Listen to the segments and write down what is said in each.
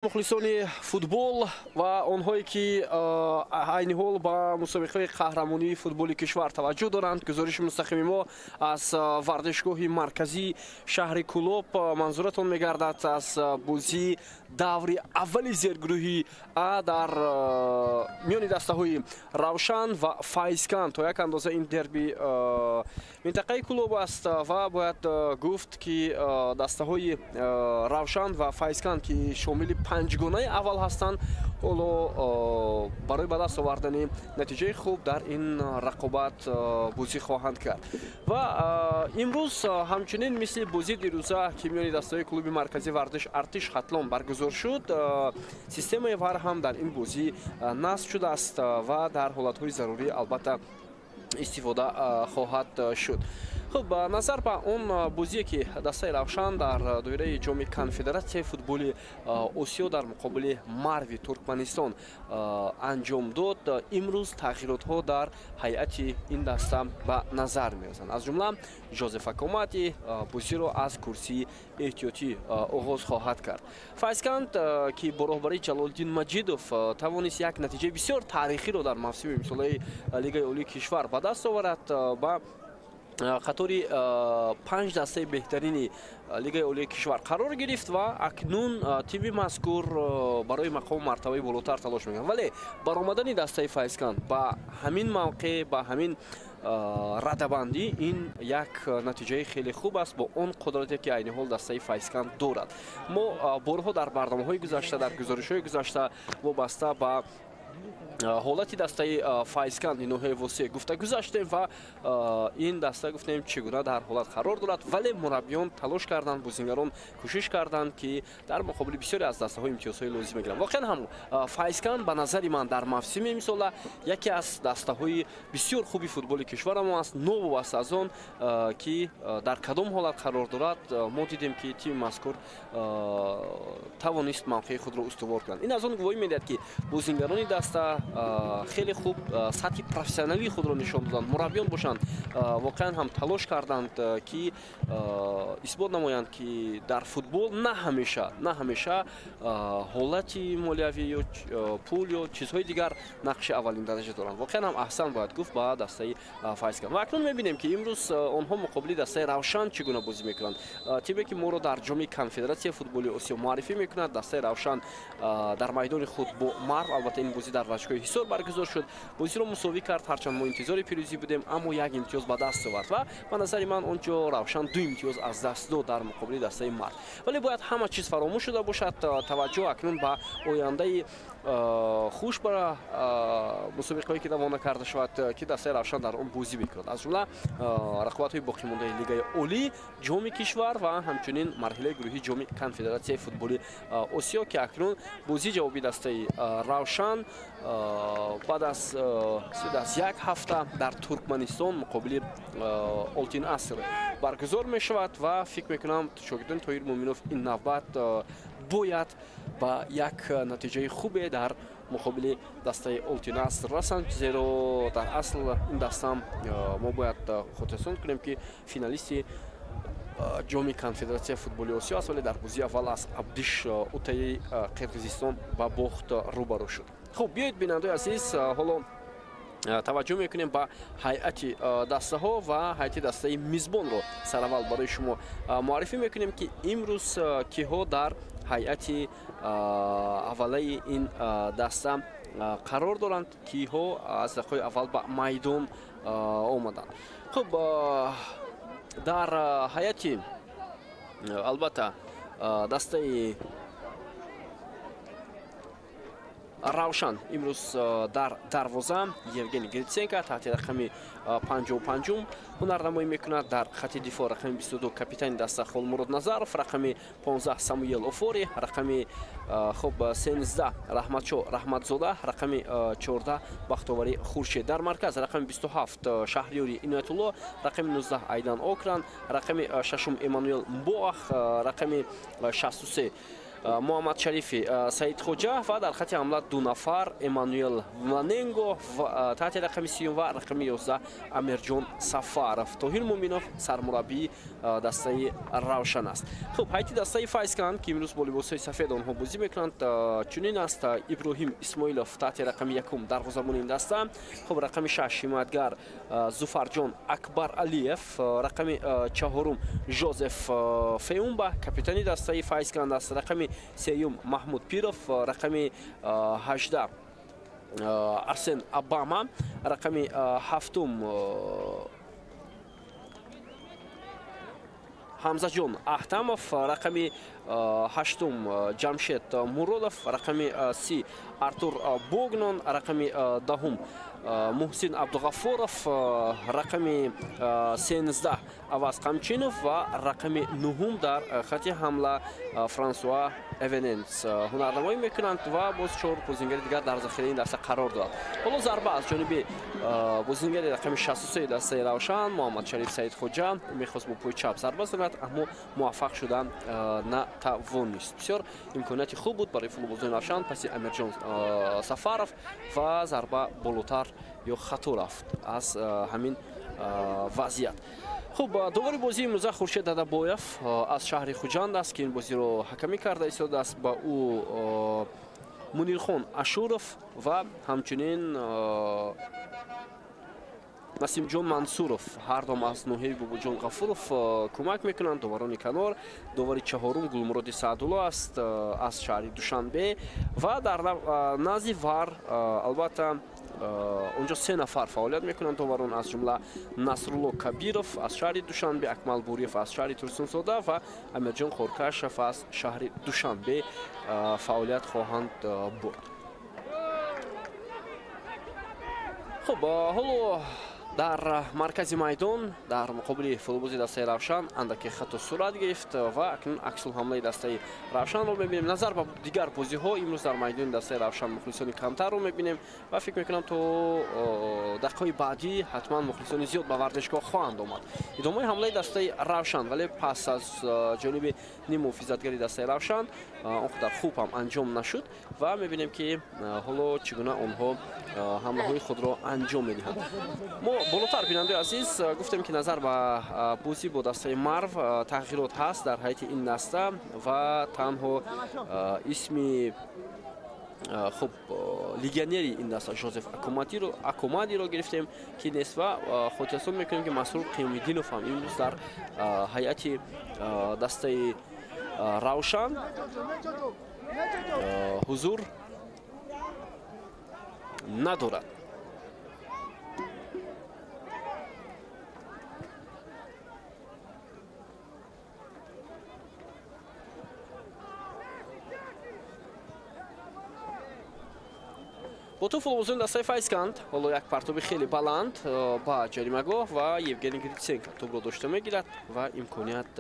Мухлисони футбол ва онҳое, ки айни ҳол ба мусобиқаи қаҳрамонии футболи кишвар таваҷҷӯҳ доранд, гузориши мустақими мо аз варзишгоҳи марказии шаҳри Кӯлоб манзуратон мегардад аз бозии даври аввали зергурӯҳи А дар миёни дастаҳои Равшан ва Файзканд. То як андоза ин дерби минтақаи Кӯлоб аст ва бояд гуфт, ки дастаҳои Равшан ва Файзканд, ки шомили панҷгонаи аввал ҳастанд, ҳоло барои ба даст овардани натиҷаи хуб дар ин рақобат бозӣ хоҳанд кард. Ва имрӯз ҳамчунин мисли бозии дирӯза, ки миёни дастаҳои клуби марказии варзиш Артиш Хатлон баргузор шуд, системаи ВАР ҳам дар ин бозӣ насб шудааст ва дар ҳолатҳои зарурӣ албатта истифода хоҳад шуд. Хуб, назар ба он бозие, ки дастаи Равшан дар доираи ҷоми Конфедератсияи футболи Осиё дар муқобили Марви Туркманистон анҷом дод, имрӯз тағйиротҳо дар ҳайати ин даста ба назар мерасанд. Аз ҷумла Жозеф Акомати бозиро аз курсии эҳтиётӣ оғоз хоҳад кард. Файзканд, ки бо роҳбарии Ҷалолиддин Маҷидов тавонист як натиҷаи бисёр таърихиро дар мавсими имсолаи Лигаи олии кишвар ба даст оварад, ба қатори панҷ дастаи беҳтарини Лигаи олии кишвар қарор гирифт ва акнун тими мазкур барои мақому мартабаи болотар талош мекунад. Вале баромадани дастаи Файзканд ба ҳамин мавқеъ, ба ҳамин радабандӣ, ин як натиҷаи хеле хуб аст бо он қудрате, ки айни ҳол дастаи Файзканд дорад. Мо борҳо дар барномаҳои гузашта, дар гузоришҳои гузашта вобаста ба ҳолати дастаи Файзканди ноҳияи Восе гуфта гузаштем ва ин даста гуфтем, чӣ гуна дар ҳолат қарор дорад. Вале мураббиён талош карданд, бозингарон кӯшиш карданд, ки дар муқобили бисёре аз дастаҳо имтиёзҳои лозим мегиранд. Воқеан ҳам Файзканд ба назари ман дар мавсими имсола яке аз дастаҳои бисёр хуби футболи кишварамон аст. Новобаста аз он, ки дар кадом ҳолат қарор дорад, мо дидем, ки тими мазкур тавонист мавқеи худро устувор кунад. Ин аз он гувоҳӣ медиҳад, ки бозингарони даста хеле хуб сатҳи профессионалии худро нишон доданд. Мураббиён бошанд, воқеан ҳам талош карданд, ки исбот намоянд, ки дар футбол на ҳамеша ҳолати молиявӣ ё пул ё чизҳои дигар нақши аввалин дараҷа доранд. Воқеан ҳам аҳсан бояд гуфт ба дастаи Файзканд. Ва акнун мебинем, ки имрӯз онҳо муқобили дастаи Равшан чӣ гуна бозӣ мекунанд, тиме, ки моро дар ҷоми Конфедератсияи футболи Осиё муаррифӣ мекунад. Дастаи Равшан дар майдони худ бо Марв, албатта ин бозӣ дар варзишгоҳи Ҳисор баргузор шуд, бозиро мусовӣ кард. Ҳарчанд мо интизори пирӯзӣ будем, аммо як имтиёз ба даст овард ва ба назари ман он ҷо Равшан ду имтиёз аз даст дод дар муқобили дастаи Марв. Вале бояд ҳама чиз фаромӯш шуда бошад. Таваҷҷӯҳ акнун ба ояндаи хуш, ба мусобиқаҳое, ки равона карда шавад, ки дастаи Равшан дар он бозӣ мекунад, аз ҷумла рақобатҳои боқимондаи Лигаи олӣ, ҷоми кишвар ва ҳамчунин марҳилаи гурӯҳии ҷоми Конфедератсияи футболи Осиё, ки акнун бозии ҷавоби дастаи Равшан баъд аз як ҳафта дар Туркманистон муқобили Олтин Аср баргузор мешавад. Ва фикр мекунам, шогирдони Тоҳир Муъминов ин навбат бояд ба як натиҷаи хубе дар муқобили дастаи Олтин Аср расанд, зеро дар асл ин дастам мо бояд хотиррасон кунем, ки финалисти ҷоми Конфедератсияи футболи Осиё аст, вале дар бозии аввал аз Абдиш Утаи Қирғизистон ба бохт рӯбарӯ шуд. Хуб, биёед, бинандаои азиз, ҳоло таваҷҷӯҳ мекунем ба ҳайати дастаҳо ва ҳайати дастаи мизбонро сараввал барои шумо муаррифӣ мекунем, ки имрӯз киҳо дар ҳайати аввалаи ин даста қарор доранд, киҳо аз дақиқаи аввал ба майдон омаданд. Хуб, дар ҳайати албатта дастаи Равшан имрӯз дар дарвоза Евгений Гритсенко таҳти рақами 55-ум ҳунарнамоӣ мекунад. Дар хати дифоъ рақами 22 капитани даста Холмурод Назаров, рақами 15 Самуел Офори, рақами хуб 13 Раҳматшо Раҳматзода, рақами 14 Бахтоварӣ Хуршед. Дар марказ рақами 27 Шаҳриёри Иноятулло, рақами 19 Айдан Окран, рақами шашум Эммануэл Мбоах, рақами 63 Муҳаммад Шарифи Саидхоҷа ва дар хати ҳамла ду нафар Эммануэл Маненго таҳти рақами 30 ва рақами 11 Амирҷон Сафаров. Тоҳир Муминов сармураббии дастаи Равшан аст. Хуб, ҳайати дастаи Файзканд, ки имрӯз бо либосҳои сафед онҳо бозӣ мекунанд, чунин аст: Иброҳим Исмоилов таҳти рақами 1 дарвозабони ин даста, хуб, рақами 6 ҳимоятгар Зуфарҷон Акбар Алиев, рақами 4 Жозеф Феумба капитани дастаи Файзканд аст, рақами 3 Маҳмуд Пиров, рақами 18 Арсен Обама, рақами 7 Ҳамзаҷон Аҳтамов, рақами 8 Ҷамшед Муродов, рақами 30 Артур Богнон, рақами 10 Муҳсин Абдуғаффоров, рақами 13 Аваз Қамчинов ва рақами 9 дар хати ҳамла Франсуа Эвененс ҳунарнамоӣ мекунанд ва боз 4 бозингари дигар дар захираи ин даста қарор дорад. Ҳоло зарба аз ҷониби бозингари рақами 63 дастаи Равшан Муҳаммад Шариф Саидхоҷа мехост бо пои чап зарба занад, аммо муваффақ шудан натавонист. Бисёр имконияти хуб буд барои футболбозони Равшан паси Амирҷон Сафаров ва зарба болотар ё хато рафт аз ҳамин вазъият. Хуб, довари бозии имрӯза Хуршед Дадабоев аз шаҳри Хуҷанд аст, ки ин бозиро ҳакамӣ карда истодааст. Ба ӯ Мунирхон Ашуров ва ҳамчунин Насимҷон Мансуров, ҳардом аз ноҳияи Бобоҷон Ғафуров кӯмак мекунанд. Доварони канор, довари чаҳорум Гулмуроди Саъдулло аст аз шаҳри Душанбе ва дар назди вар албатта онҷо 3 нафар фаъолият мекунанд доварон, аз ҷумла Насрулло Кабиров аз шаҳри Душанбе, Акмал Буриев аз шаҳри Турсунзода ва Амирҷон Хоркашев аз шаҳри Душанбе фаъолият хоҳанд бурд. Хуб, ҳоло дар маркази майдон дар муқобили футболбози дастаи Равшан андаке хато сурат гирифт ва акнун аксулҳамлаи дастаи Равшанро мебинем. Назар ба дигар бозиҳо имрӯз дар майдони дастаи Равшан мухлисони камтарро мебинем ва фикр мекунам то дақиқаҳои баъдӣ ҳатман мухлисони зиёд ба варзишгоҳ хоҳанд омад. Идомаи ҳамлаи дастаи Равшан, вале пас аз ҷониби ниммуҳофизатгари дастаи Равшан он қадар хуб ҳам анҷом нашуд ва мебинем ки ҳоло чӣ гуна онҳо ҳамлаҳои худро анҷом медиҳанд. Мо болотар, бинандаи азиз, гуфтем ки назар ба бозӣ бо дастаи Марв тағйирот ҳаст дар ҳайати ин даста ва танҳо исми хуб легионери ин даста Жозеф Акомадиро гирифтем ки нест ва хотиррасон мекунем ки Масрур Қиёмиддинов ҳам имрӯз дар ҳайати дастаи Равшан ҳузур надорад. Бо ту футболбозони дастаи Файзканд ҳоло як партоби хеле баланд ба ҷаримагоҳ ва Евгений Гриценко тӯбро дошта мегирад ва имконият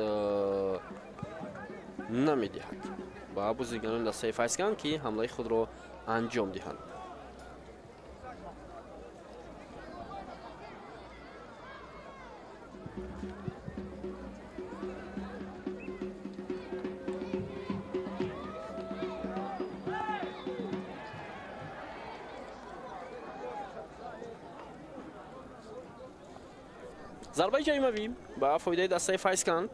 намедиҳад ба бозигарони дастаи Файзканд, ки ҳамлаи худро анҷом диҳанд. Зарбаи ҷаримавӣ ба фоидаи дастаи Файзканд.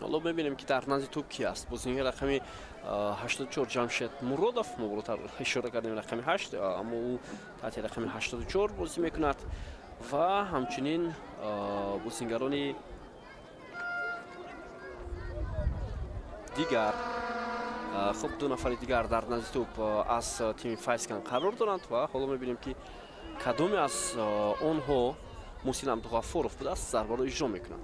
Ҳоло мебинем ки дар назди тӯб ки аст. Бозингар рақами 84 Ҷамшед Муродов, мо болотар ишора кардем рақами 8, аммо ӯ таҳти рақами 84 бозӣ мекунад ва ҳамчунин бозингарони дигар, хуб, ду нафари дигар дар назди тӯб аз тими Файзканд қарор доранд ва ҳоло мебинем ки кадоме аз онҳо Муҳсин Абдуғаффоров будааст, зарбаро иҷро мекунад.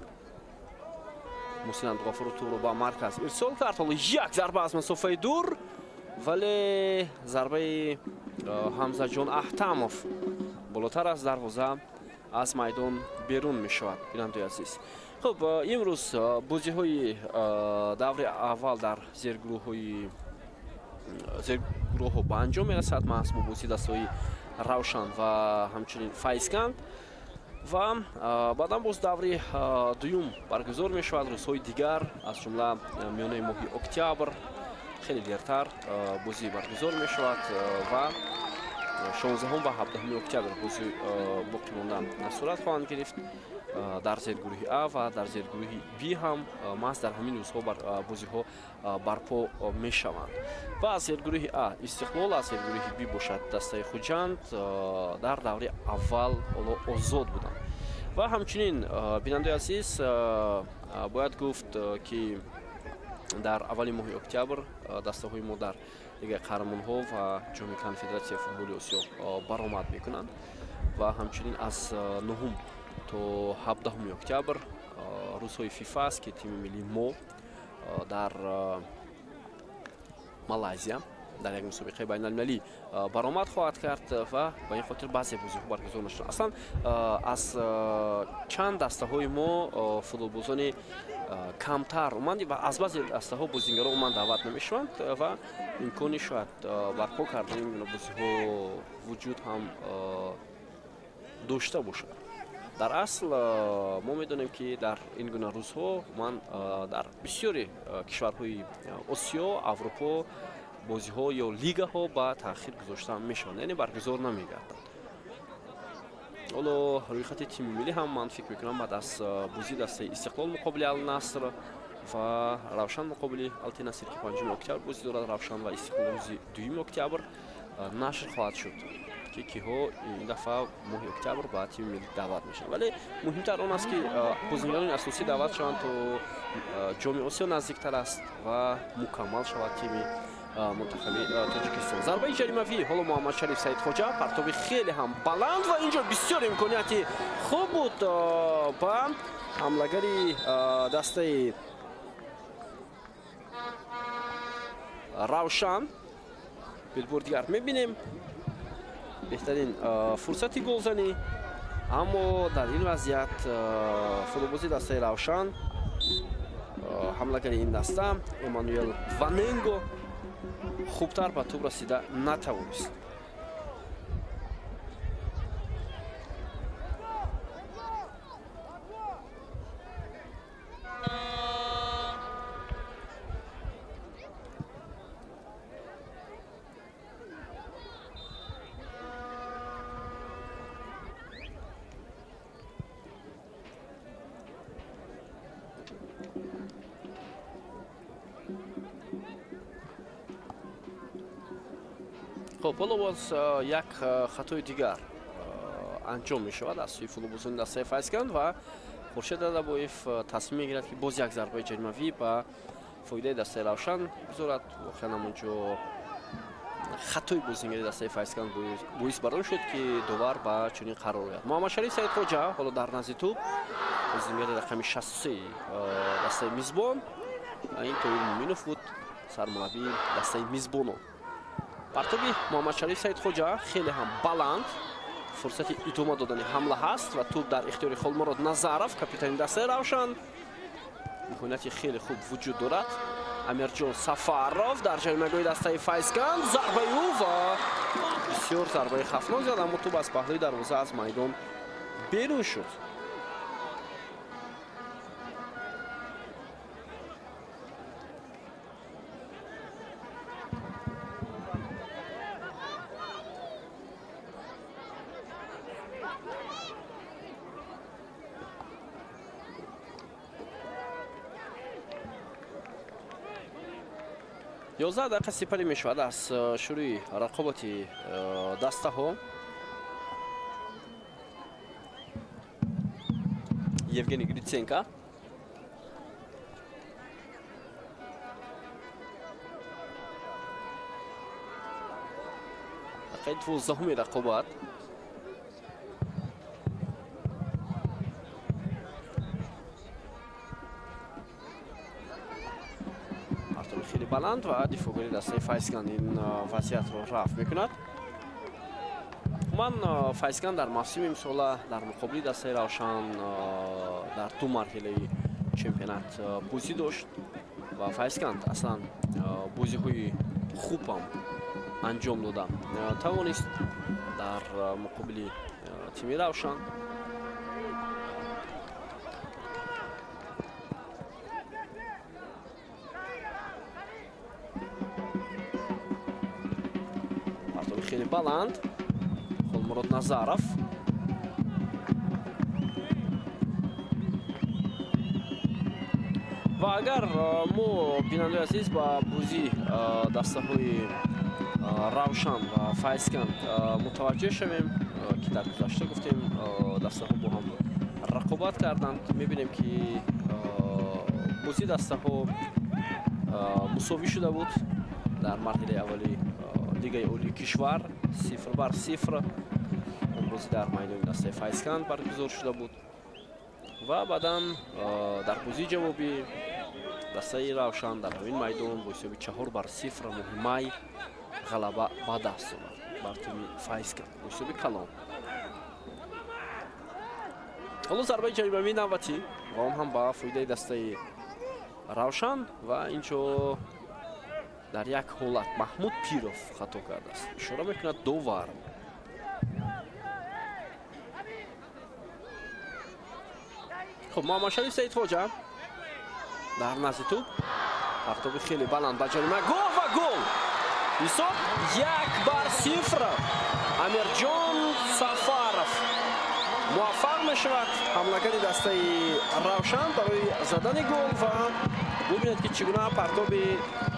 Муҳсин Абдуғаффоров тӯбро ба марказ ирсол кард. Ҳоло як зарба аз масофаи дур, вале зарбаи Ҳамзаҷон Аҳтамов болотар аз дарвоза аз майдон берун мешавад. Бинандаи азиз, хуб, имрӯз бозиҳои даври аввал дар зергурӯҳҳои гурӯҳҳо ба анҷом мерасад, маҳз бо бозии дастаҳои Равшан ва ҳамчунин Файзканд. Ва баъдан боз даври дуюм баргузор мешавад рӯзҳои дигар, аз ҷумла миёнаи моҳи октябр, хеле дертар бозӣ баргузор мешавад ва 16 ва 17 октябр бозӣ боқӣ монда сурат хоҳанд гирифт. Дар зергурӯҳи А ва дар зергурӯҳи Б ҳам маҳз дар ҳамин рӯзҳо бозиҳо барпо мешаванд. Ва аз зергурӯҳи А Истиқлол, аз зергурӯҳи Б бошад дастаи Хуҷанд дар даври аввал ҳоло озод буданд. Ва ҳамчунин, бинандаи азиз, бояд гуфт, ки дар аввали моҳи октябр дастаҳои мо дар Лигаи қаҳрамонҳо ва Ҷоми Конфедератсияи футболи Осиё баромад мекунанд ва ҳамчунин аз 9 то 17 октябр рӯзҳои ФИФА аст, ки тими миллии мо дар Малайзия дар як мусобиқаи байналмилалӣ баромад хоҳад кард ва ба ин хотир баъзе бозиҳо баргузор нашуданд. Аслан аз чанд дастаҳои мо футболбозони камтар оманд ва аз баъзе дастаҳо бозингаро умуман даъват намешаванд ва имкони шояд барпо кардани ин гуна бозиҳо вуҷуд ҳам дошта бошад. Дар асл мо медонем, ки дар ин гуна рӯзҳо ман дар бисёри кишварҳои Осиё, Аврупо бозиҳо ё лигаҳо ба таъхир гузошта мешаванд, яъне баргузор намегарданд. Ҳоло рӯйхати тими миллӣ ҳам ман фикр мекунам баъд аз бозии дастаи Истиқлол муқобили Алнаср ва Равшан муқобили Алтинасир, ки 5 октябр бозӣ дорад Равшан ва Истиқлол рӯзи 2 октябр нашр хоҳад шуд, ки киҳо ин дафъа моҳи октябр ба тими миллӣ даъват мешаванд. Вале муҳимтар он аст, ки бозингарони асосӣ даъват шаванд, то Ҷоми Осиё наздиктар аст ва мукаммал шавад тими мунтахаби Тоҷикистон. Зарбаи ҷаримавӣ ҳоло Муҳаммадшариф Саидхоҷа, партоби хеле ҳам баланд ва инҷо бисёр имконияти хуб буд ба ҳамлагари дастаи Равшан. Бор дигар мебинем беҳтарин фурсати голзанӣ, аммо дар ин вазъият футболбози дастаи Равшан, ҳамлагари ин даста Эммануэл Ваненго хубтар ба тӯб расида натавонист. Хоб, ҳоло боз як хатои дигар анҷом мешавад аз сӯи футболбозони дастаи Файзканд ва Хуршед Адабоев тасмим мегирад, ки боз як зарбаи ҷаримавӣ ба фоидаи дастаи Равшан гузорад. Воқеан ҳамонҷо хатои бозингари дастаи Файзканд боис бар он шуд, ки довар ба чунин қарор ояд. Муҳаммадшариф Саидхоҷа ҳоло дар назди тӯб, бозингари рақами 63 дастаи мизбон, ин Тоир Муминов буд, сармураббии дастаи мизбонон. Партоби Муҳаммадшариф Саидхоҷа хеле ҳам баланд, фурсати идома додани ҳамла ҳаст ва тӯб дар ихтиёри Холмурод Назаров, капитани дастаи Равшан. Имконияти хеле хуб вуҷуд дорад. Амирҷон Сафаров дар ҷаримагоҳи дастаи Файзканд, зарбаи ӯ ва бисёр зарбаи хафнок зад, аммо тӯб аз паҳлӯи дарвоза аз майдон берун шуд. 11 дақиқа сипарӣ мешавад аз шурӯи рақобати дастаҳо. Евгений Гриценко. Дақиқаи 12-уми рақобат. Хеле баланд ва дифоъгари дастаи Файзканд ин вазъиятро рафъ мекунад. Ман Файзканд дар мавсими имсола дар муқобили дастаи Равшан дар ду марҳилаи чемпионат бозӣ дошт ва Файзканд аслан бозиҳои хуб ҳам анҷом дода тавонист дар муқобили тими Равшан. Партоби хеле баланд, Холмурод Назаров. Ва агар мо, бинандаи азиз, ба бозӣ дастаҳои Равшан ва Файзканд мутаваҷҷеҳ шавем, ки дар гузашта гуфтем дастаҳо бо ҳам рақобат карданд, мебинем ки бозии дастаҳо мусовӣ шуда буд дар марҳилаи аввали лигаи олии кишвар, 0-0. Он бозӣ дар майдони дастаи Файзканд баргузор шуда буд ва баъдан дар бозии ҷавобӣ дастаи Равшан дар ҳамин майдон бо ҳисоби 4-0 моҳи май ғалаба ба даст овард бар тими Файзканд бо ҳисоби калон. Ҳоло зарбаи ҷаримавии навбатӣ ва он ҳам ба фоидаи дастаи Равшан ва инҷо дар як ҳолат Маҳмуд Пиров хато кардааст. Ишора мекунад довар. Хуб, Муҳаммадшариф Саидхоҷа дар назди тӯб, партоби хеле баланд ба ҷарима, гол ва гол! Ҳисоб 1-0. Амирҷон Сафаров муваффақ мешавад ҳамлагари дастаи Равшан барои задани гол ва бубинед ки чӣ гуна партоби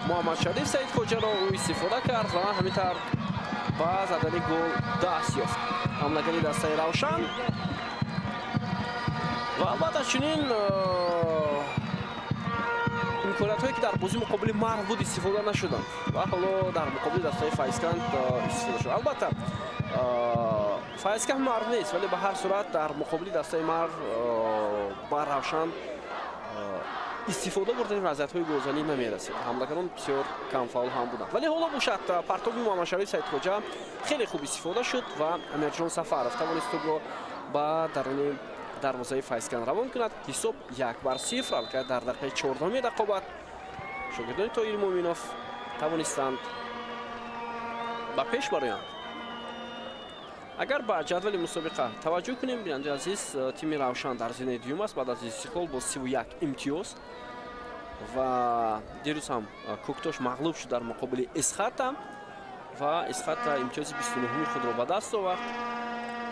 Муҳаммадшариф Саидхоҷаро ӯ истифода кард ва ҳамин тавр ба задани гол даст ёфт ҳамлагари дастаи Равшан. Ва албатта чунин имкониятҳое ки дар бозии муқобили Марв буд истифода нашуданд ва ҳоло дар муқобили дастаи Файзканд истифода шуд. Албатта Файзканд Марв нест, вале ба ҳар сурат дар муқобили дастаи Марв ба Равшан истифода бурдани вазъиятҳои голзанӣ намерасид. Ҳамлагарон бисёр камфаъол ҳам буданд. Вале ҳоло бошад партоби Муҳаммадшариф Саидхоҷа хеле хуб истифода шуд ва Амирҷон Сафаров тавонист тӯбро ба даруни дарвозаи Файзканд равон кунад. Ҳисоб 1-0. Аллакай дар дақиқаи 14-уми рақобат шогирдони Тоҳир Муъминов тавонистанд ба пеш бароянд. Агар ба ҷадвали мусобиқа таваҷҷӯҳ кунем, бинандаи азиз, тими Равшан дар зинаи дуюм аст баъд аз Истиқлол бо 31 имтиёз ва дирӯз ҳам Кӯктош мағлуб шуд дар муқобили Исхата ва Исхата имтиёзи 29-уми худро ба даст овард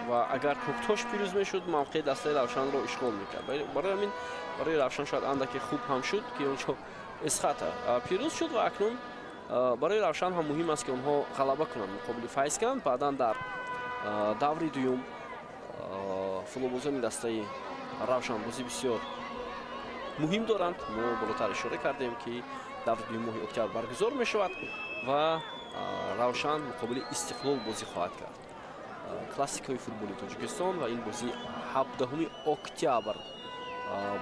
ва агар Кӯктош пирӯз мешуд, мавқеи дастаи Равшанро ишғол мекард. Барои ҳамин барои Равшан шояд андаке хуб ҳам шуд, ки онҷо Исхата пирӯз шуд ва акнун барои Равшан ҳам муҳим аст, ки онҳо ғалаба кунанд муқобили Файзканд. Баъдан дар даври дуюм футболбозони дастаи Равшан бозӣ бисёр муҳим доранд. Мо болотар ишора кардем, ки даври дуюм моҳи октябр баргузор мешавад ва Равшан муқобили Истиқлол бозӣ хоҳад кард. Классикаи футболи Тоҷикистон ва ин бозӣ 17 октябр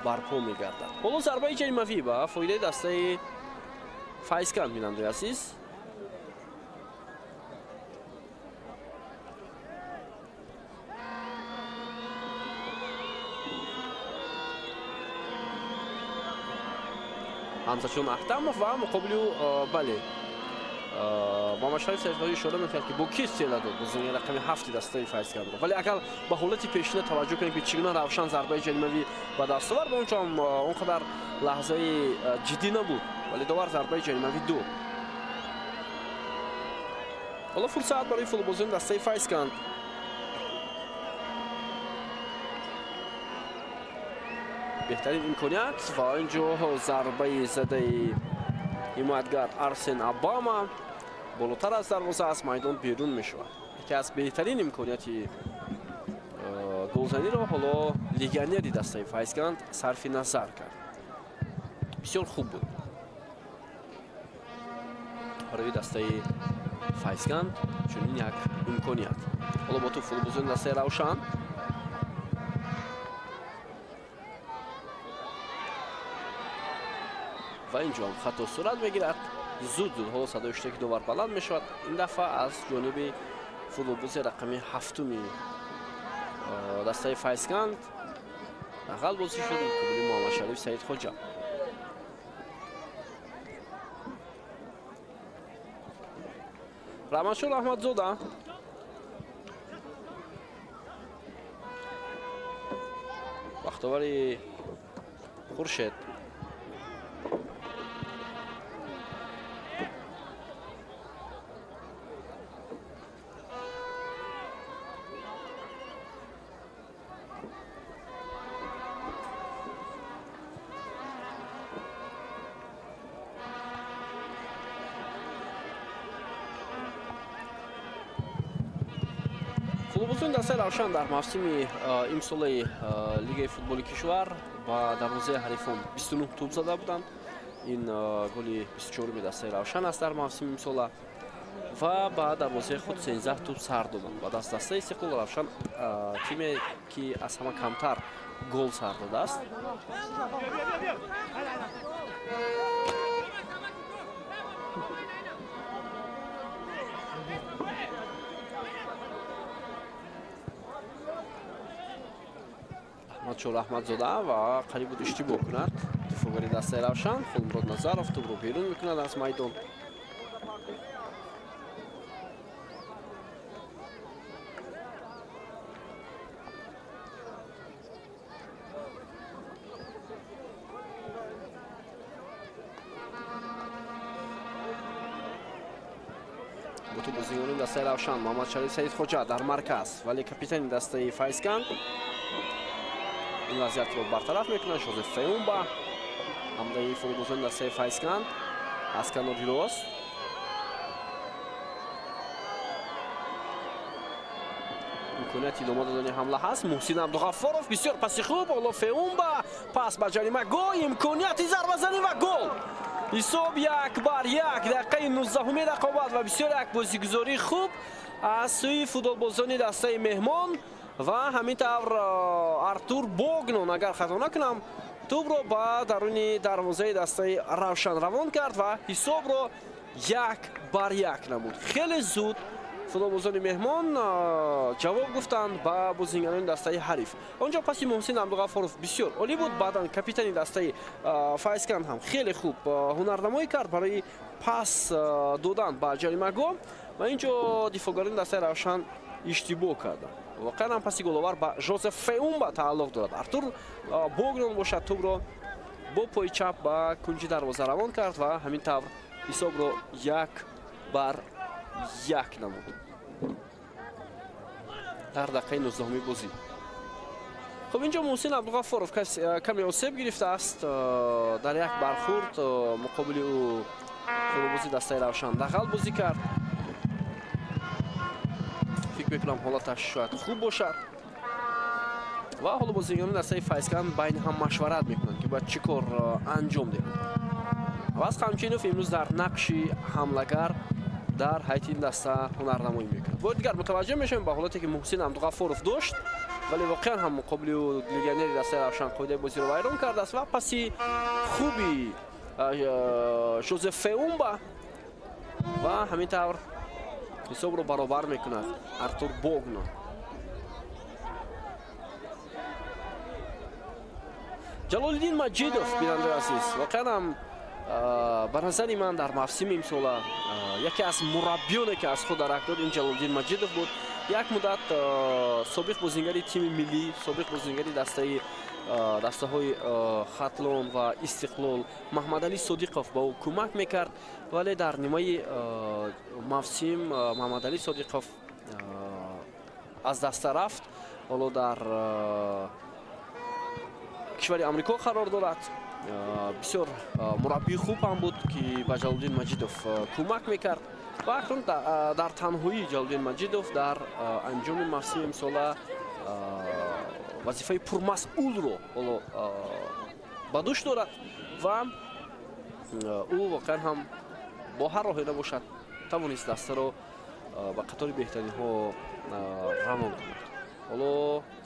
барпо мегардад. Ҳоло зарбаи ҷаримавӣ ба фоидаи дастаи Файзканд, бинандаи азиз. Ҳамзаҷон Аҳтамов ва муқобили ӯ, бале, Муҳаммадшариф Саидхоҷа ишора мекард, ки бо кӣ истифода дод бозигари рақами 7 дастаи Файзкандро. Вале агар ба ҳолати пешина таваҷҷӯҳ кунем, ки чӣ гуна Равшан зарбаи ҷаримавӣ ба даст овард, он ҷо ҳам он қадар лаҳзаи ҷиддӣ набуд, вале довар зарбаи ҷаримавӣ дод. Ҳоло фурсат барои футболбозони дастаи Файзканд. Беҳтарин имконият ва инҷо зарбаи задаи ҳимоятгар Арсен Обама болотар аз дарвоза аз майдон берун мешавад. Яке аз беҳтарин имконияти голзаниро ҳоло легионери дастаи Файзканд сарфи назар кард. Бисёр хуб буд барои дастаи Файзканд чунин як имконият. Ҳоло бо тӯб футболбозони дастаи Равшан. Ва инҷо ҳам хато сурат мегирад. Зуд зуд ҳоло садои шутаки довар баланд мешавад. Ин дафъа аз ҷониби футболбози рақами 7-уми дастаи Файзканд дағал бозӣ шуд муқобили Муҳаммадшариф Саидхоҷа. Раҳматшо Раҳматзода бахтовари Хуршед. Футболбозони дастаи Равшан дар мавсими имсолаи лигаи футболи кишвар ба дарвозаи ҳарифон 29 тӯб зада буданд. Ин голи 24-уми дастаи Равшан аст дар мавсими имсола ва ба дарвозаи худ 13 тӯб сар доданд. Ба даст дастаи Истиқлол Равшан тиме ки аз ҳама камтар гол сар додааст. Аҳмадшо Раҳматзода ва қариб буд иштибоҳ кунад. Дифоъгари дастаи Равшан Хулмурод Назаров тӯбро берун мекунад аз майдон. Бо тӯб бозигарони дастаи Равшан Муҳаммадшариф Саидхоҷа дар марказ, вале капитани дастаи Файзканд ин вазъиятро бартараф мекунад. Жозеф Феумба ҳамдаи футболбозони дастаи Файзканд аз канори рост. Имконияти идома додани ҳамла ҳаст. Муҳсин Абдуғаффоров бисёр паси хуб, ҳоло Феумба пас ба ҷаримагоҳ, имконияти зарбазанӣ ва гол. Ҳисоб 1-1, дақиқаи 19-уми рақобат ва бисёр як бозигузории хуб аз сӯи футболбозони дастаи меҳмон. Ва ҳамин тавр Артур Богнон, агар хато накунам, тӯбро ба даруни дарвозаи дастаи Равшан равон кард ва ҳисобро 1-1 намуд. Хеле зуд футболбозони меҳмон ҷавоб гуфтанд ба бозингарони дастаи ҳариф. Он ҷо паси Муҳсин Абдуғаффоров бисёр олӣ буд. Баъдан капитани дастаи Файзканд ҳам хеле хуб ҳунарнамоӣ кард барои пас додан ба ҷаримагоҳ ва ин ҷо дифоъгарони дастаи Равшан иштибоҳ карданд. Воқеан ҳам паси головар ба Жозеф Феумба тааллуқ дорад. Артур Богнон бошад тӯбро бо пои чап ба кунҷи дарвоза равон кард ва ҳамин тавр ҳисобро 1-1 намуд дар дақиқаи 19-уми бозӣ. Хуб, инҷо Муҳсин Абдуғаффоров каме осеб гирифтааст дар як бархурд муқобили ӯ футболбози дастаи Равшан дағал бозӣ кард. Фикр мекунам ҳолаташ шояд хуб бошад ва ҳоло бозигарони дастаи Файзканд байни ҳам машварат мекунанд ки бояд чӣ кор анҷом диҳанд. Аваз Қамчинов имрӯз дар нақши ҳамлагар дар ҳайати ин даста ҳунарнамоӣ мекунад. Бори дигар мутаваҷҷеҳ мешавем ба ҳолате ки Муҳсин Абдуғаффоров дошт, вале воқеан ҳам муқобили ӯ легионери дастаи Равшан қоидаи бозиро вайрон кардааст ва паси хуби Жозеф Феумба ва ҳамин тавр ҳисобро баробар мекунад Артур Богнон. Ҷалолиддин Маҷидов, бинандаи азиз, воқеан ҳам ба назари ман дар мавсими имсола яке аз мураббиёне ки аз худ дарак дод ин Ҷалолиддин Маҷидов буд. Як муддат собиқ бозингари тими миллӣ, собиқ бозингари дастаҳои Хатлон ва Истиқлол Маҳмадалӣ Содиқов ба ӯ кӯмак мекард, вале дар нимаи мавсим Маҳмадалӣ Содиқов аз даста рафт. Ҳоло дар кишвари Амрико қарор дорад. Бисёр мураббии хуб ҳам буд ки ба Ҷалолиддин Маҷидов кӯмак мекард ва акнун дар танҳоии Ҷалолиддин Маҷидов дар анҷоми мавсими имсола вазифаи пурмасъулро ҳоло ба дӯш дорад ва ӯ воқеан ҳам бо ҳар роҳе набошад тавонист дастаро ба қатори беҳтаринҳо равон кунад. Ҳоло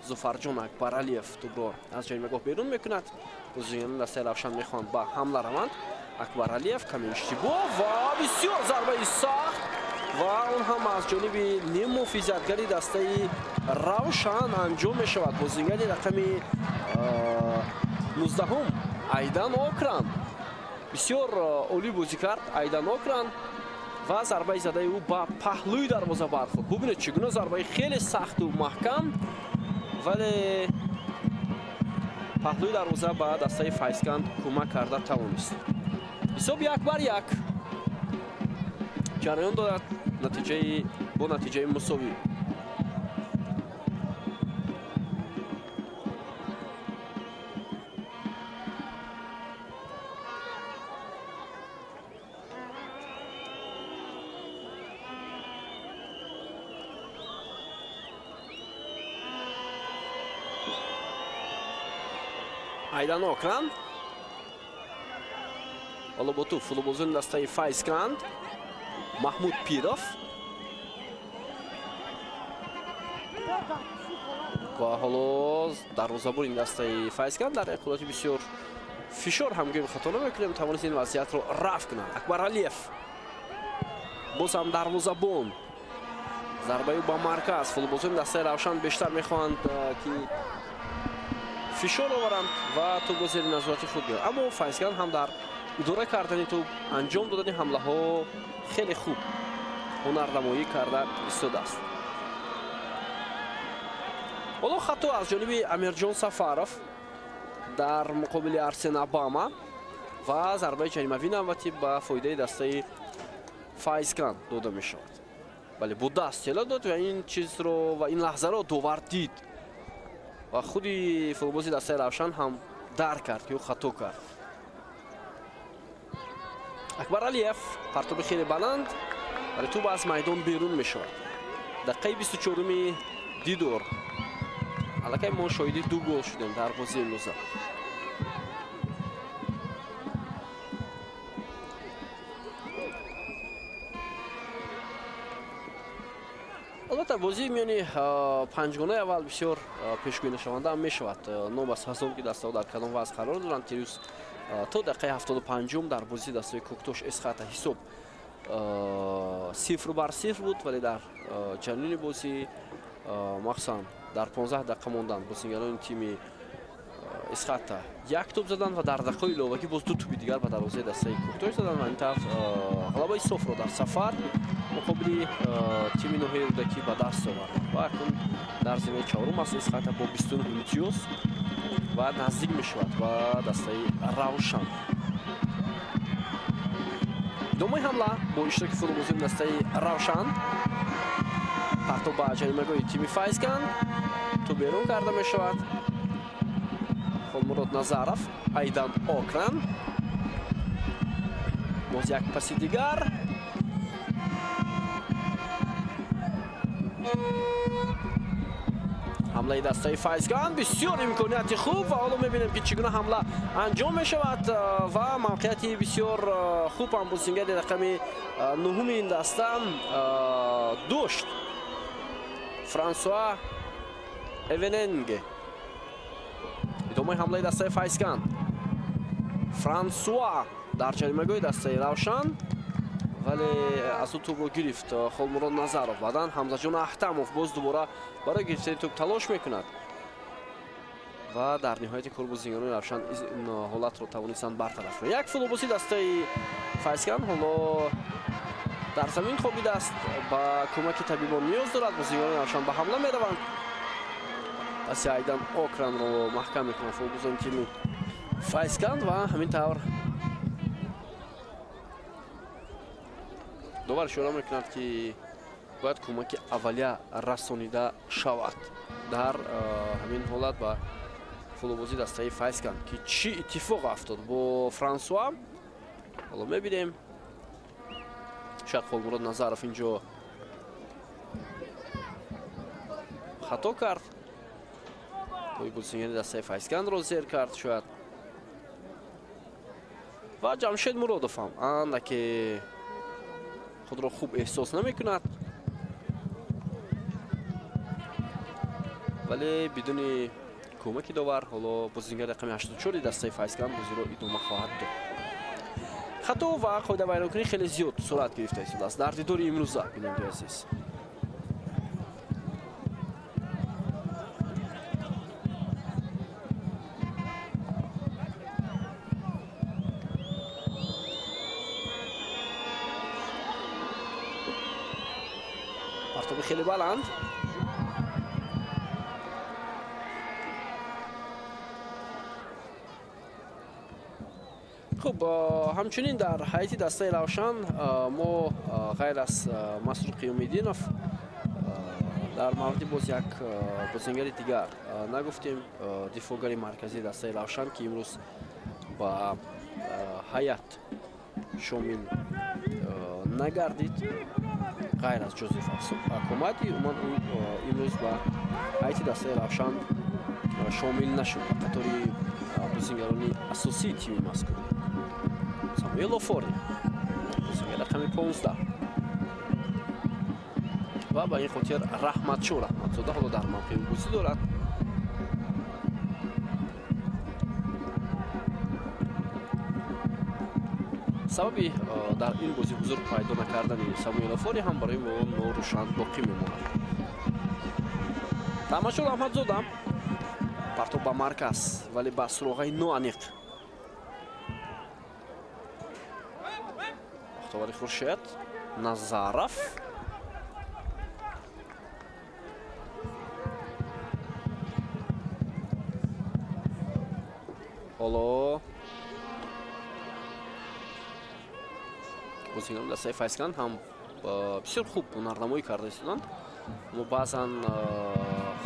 Зуфарҷон Акбаралиев тӯбро аз ҷаримагоҳ берун мекунад. Бозигарони дастаи Равшан мехоҳанд ба ҳамла раванд. Акбаралиев каме иштибоҳ ва бисёр зарбаи сахт ва он ҳам аз ҷониби ниммуҳофизатгари дастаи Равшан анҷом мешавад. Бозигари рақами 19-ум Айдан Окран бисёр олӣ бозӣ кард. Айдан Окран Ва зарбаи задаи ӯ ба паҳлӯи дарвоза бархӯрд. Бубинед, чӣ гуна зарбаи хеле сахту маҳкам, вале паҳлӯи дарвоза ба дастаи Файзканд кӯмак карда тавонист. Ҳисоб 1-1 ҷараён дорад бо натиҷаи мусовӣ. Айдан Окран. Ҳоло бо туп футболбозони дастаи Файзканд. Маҳмуд Пиров. Ва ҳоло дарвозабони дастаи Файзканд дар як ҳолати бисёр фишор ҳам гӯем хато намекунем, тавонист ин вазъиятро рафъ кунад. Акбар Алиев. Боз ҳам дарвозабон. Зарбаи ба марказ. Футболбозони дастаи Равшан бештар мехоҳанд ки фишор оваранд ва тӯбро зери назорати худ гиранд. Аммо Файзканд ҳам дар идора кардани тӯб, анҷом додани ҳамлаҳо хеле хуб ҳунарнамоӣ карда истодааст. Ҳоло хато аз ҷониби Амирҷон Сафаров дар муқобили Арсен Обама ва зарбаи ҷаримавӣ навбатӣ ба фоидаи дастаи Файзканд дода мешавад. Бале, бо даст тела дод ва ин чизро ва ин лаҳзаро довар дид. Ва худи футболбози дастаи Равшан ҳам дарк кард, ки ӯ хато кард. Акбар Алиев партоби хеле баланд, вале тӯб аз майдон берун мешавад. Дақиқаи 24-уми дидор. Аллакай мо шоҳиди 2 гол шудем дар бозии имрӯза. Албатта, бозии миёни панҷгонаи аввал бисёр пешгӯйнашаванда ҳам мешавад. Новобаста аз он ки дастаҳо дар кадом вазъ қарор доранд, дирӯз то дақиқаи 75-ум дар бозии дастаи Кӯктош Эсхата ҳисоб 0-0 буд, вале дар ҷараёни бозӣ махсусан дар 15 дақиқа мондан бозигарони тими Эсхата як тӯб заданд ва дар дақиқаи иловагӣ боз 2 тӯби дигар ба дарвозаи дастаи Кӯктош заданд ва ин тараф ғалабаи софро дар сафар муқобили тими ноҳияи Рӯдакӣ ба даст овард. Ва акнун дар зинаи чаҳорум аст Эсхата бо 29 имтиёз ва наздик мешавад ба дастаи Равшан. Идомаи ҳамла бо иштироки футболбозони дастаи Равшан. Партоб ба ҷаримагоҳи тими Файзканд. Тӯб берун карда мешавад. Холмурод Назаров, Айдан Окран. Боз як паси дигар. Ҳамлаи дастаи Файзканд бисёр имконияти хуб ва ҳоло мебинем ки чӣ гуна ҳамла анҷом мешавад ва мавқеияти бисёр хуб ҳам бозингари рақами 9-уми ин даста дошт. Франсуа Эвененге. Идомаи ҳамлаи дастаи Файзканд. Франсуа дар ҷаримагоҳи дастаи Равшан, вале аз ӯ тӯбро гирифт Холмурод Назаров. Баъдан Ҳамзаҷон Аҳтамов боз дубора барои гирифтани тӯб талош мекунад ва дар ниҳояти кор бозигарони Равшан ин ҳолатро тавонистанд бартараф кунанд. Як футболбози дастаи Файзканд ҳоло дар замин хобидааст, ба кӯмаки табибон ниёз дорад. Бозигарони Равшан ба ҳамла мераванд. Паси Айдан Окранро маҳкам мекунанд футболбозони тими Файзканд ва ҳамин тавр довар ишора мекунад, ки бояд кӯмаки аввалия расонида шавад дар ҳамин ҳолат ба футболбози дастаи Файзканд, ки чӣ иттифоқ афтод бо Франсуа ҳоло мебинем. Шояд Холмурод Назаров инҷо хато кард, пои бозигари дастаи Файзкандро зер кард шояд. Ва Ҷамшед Муродов ҳам андаке худро хуб эҳсос намекунад, вале бидуни кӯмаки довар ҳоло бозигари рақами 84 дастаи Файзканд бозиро идома хоҳад дод. Хато ва қоидавайронкунӣ хеле зиёд сурат гирифта истодааст дар дидори имрӯза, бинандаи азиз. Хеле баланд. Хуб, ҳамчунин дар ҳайати дастаи Равшан мо ғайр аз Масрур Қиёмиддинов дар мавриди боз як бозингари дигар нагуфтем, дифоъгари марказии дастаи Равшан, ки имрӯз ба ҳайат шомил нагардид, ғайр аз Ҷозеф Акомади, умуман ӯ имрӯз ба ҳайати дастаи Равшан шомил нашуд ба қатори бозингарони асосии тими мазкур. Самуэл Офори, бозингар рақами 15, ва ба ин хотир Раҳматшо Раҳматзода ҳоло дар мавқеи бозӣ дорад. Сабаби дар ин бозӣ ҳузур пайдо накардани Самуэл Офори ҳам барои мо норӯшан боқӣ мемонад. Раҳматшо Раҳматзода партоб ба марказ, вале ба суроғаи ноаниқ. Бахтовари Хуршед Назаров. Ҳоло бозингарони дастаи Файзканд ҳам бисёр хуб ҳунарнамоӣ карда истоданд, аммо баъзан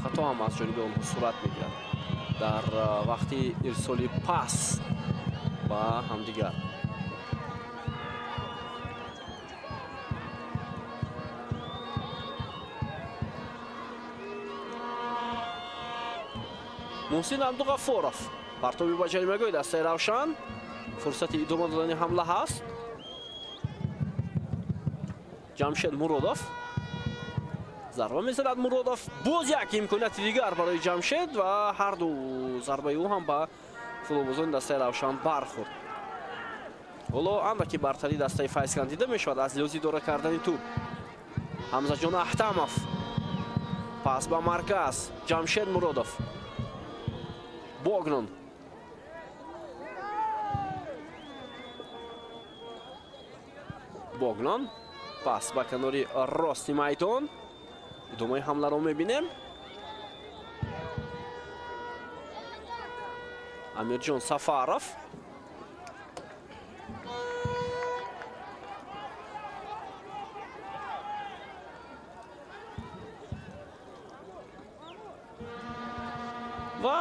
хато ҳам аз ҷониби онҳо сурат мегирад дар вақти ирсоли пас ба ҳамдигар. Муҳсин Абдуғаффоров партоби ба ҷаримагоҳи дастаи Равшан. Фурсати идома додани ҳамла ҳаст. Ҷамшед Муродов зарба мезанад. Муродов боз як имконияти дигар барои Ҷамшед ва ҳарду зарбаи ӯ ҳам ба футболбозони дастаи Равшан бархӯрд. Ҳоло андаки бартарии дастаи Файзканд дида мешавад аз лиҳози идора кардани тӯб. Ҳамзаҷон Аҳтамов пас ба марказ, Ҷамшед Муродов, Богнон. Богнон пас ба канори рости майдон. Идомаи ҳамларо мебинем. Амирҷон Сафаров. Ва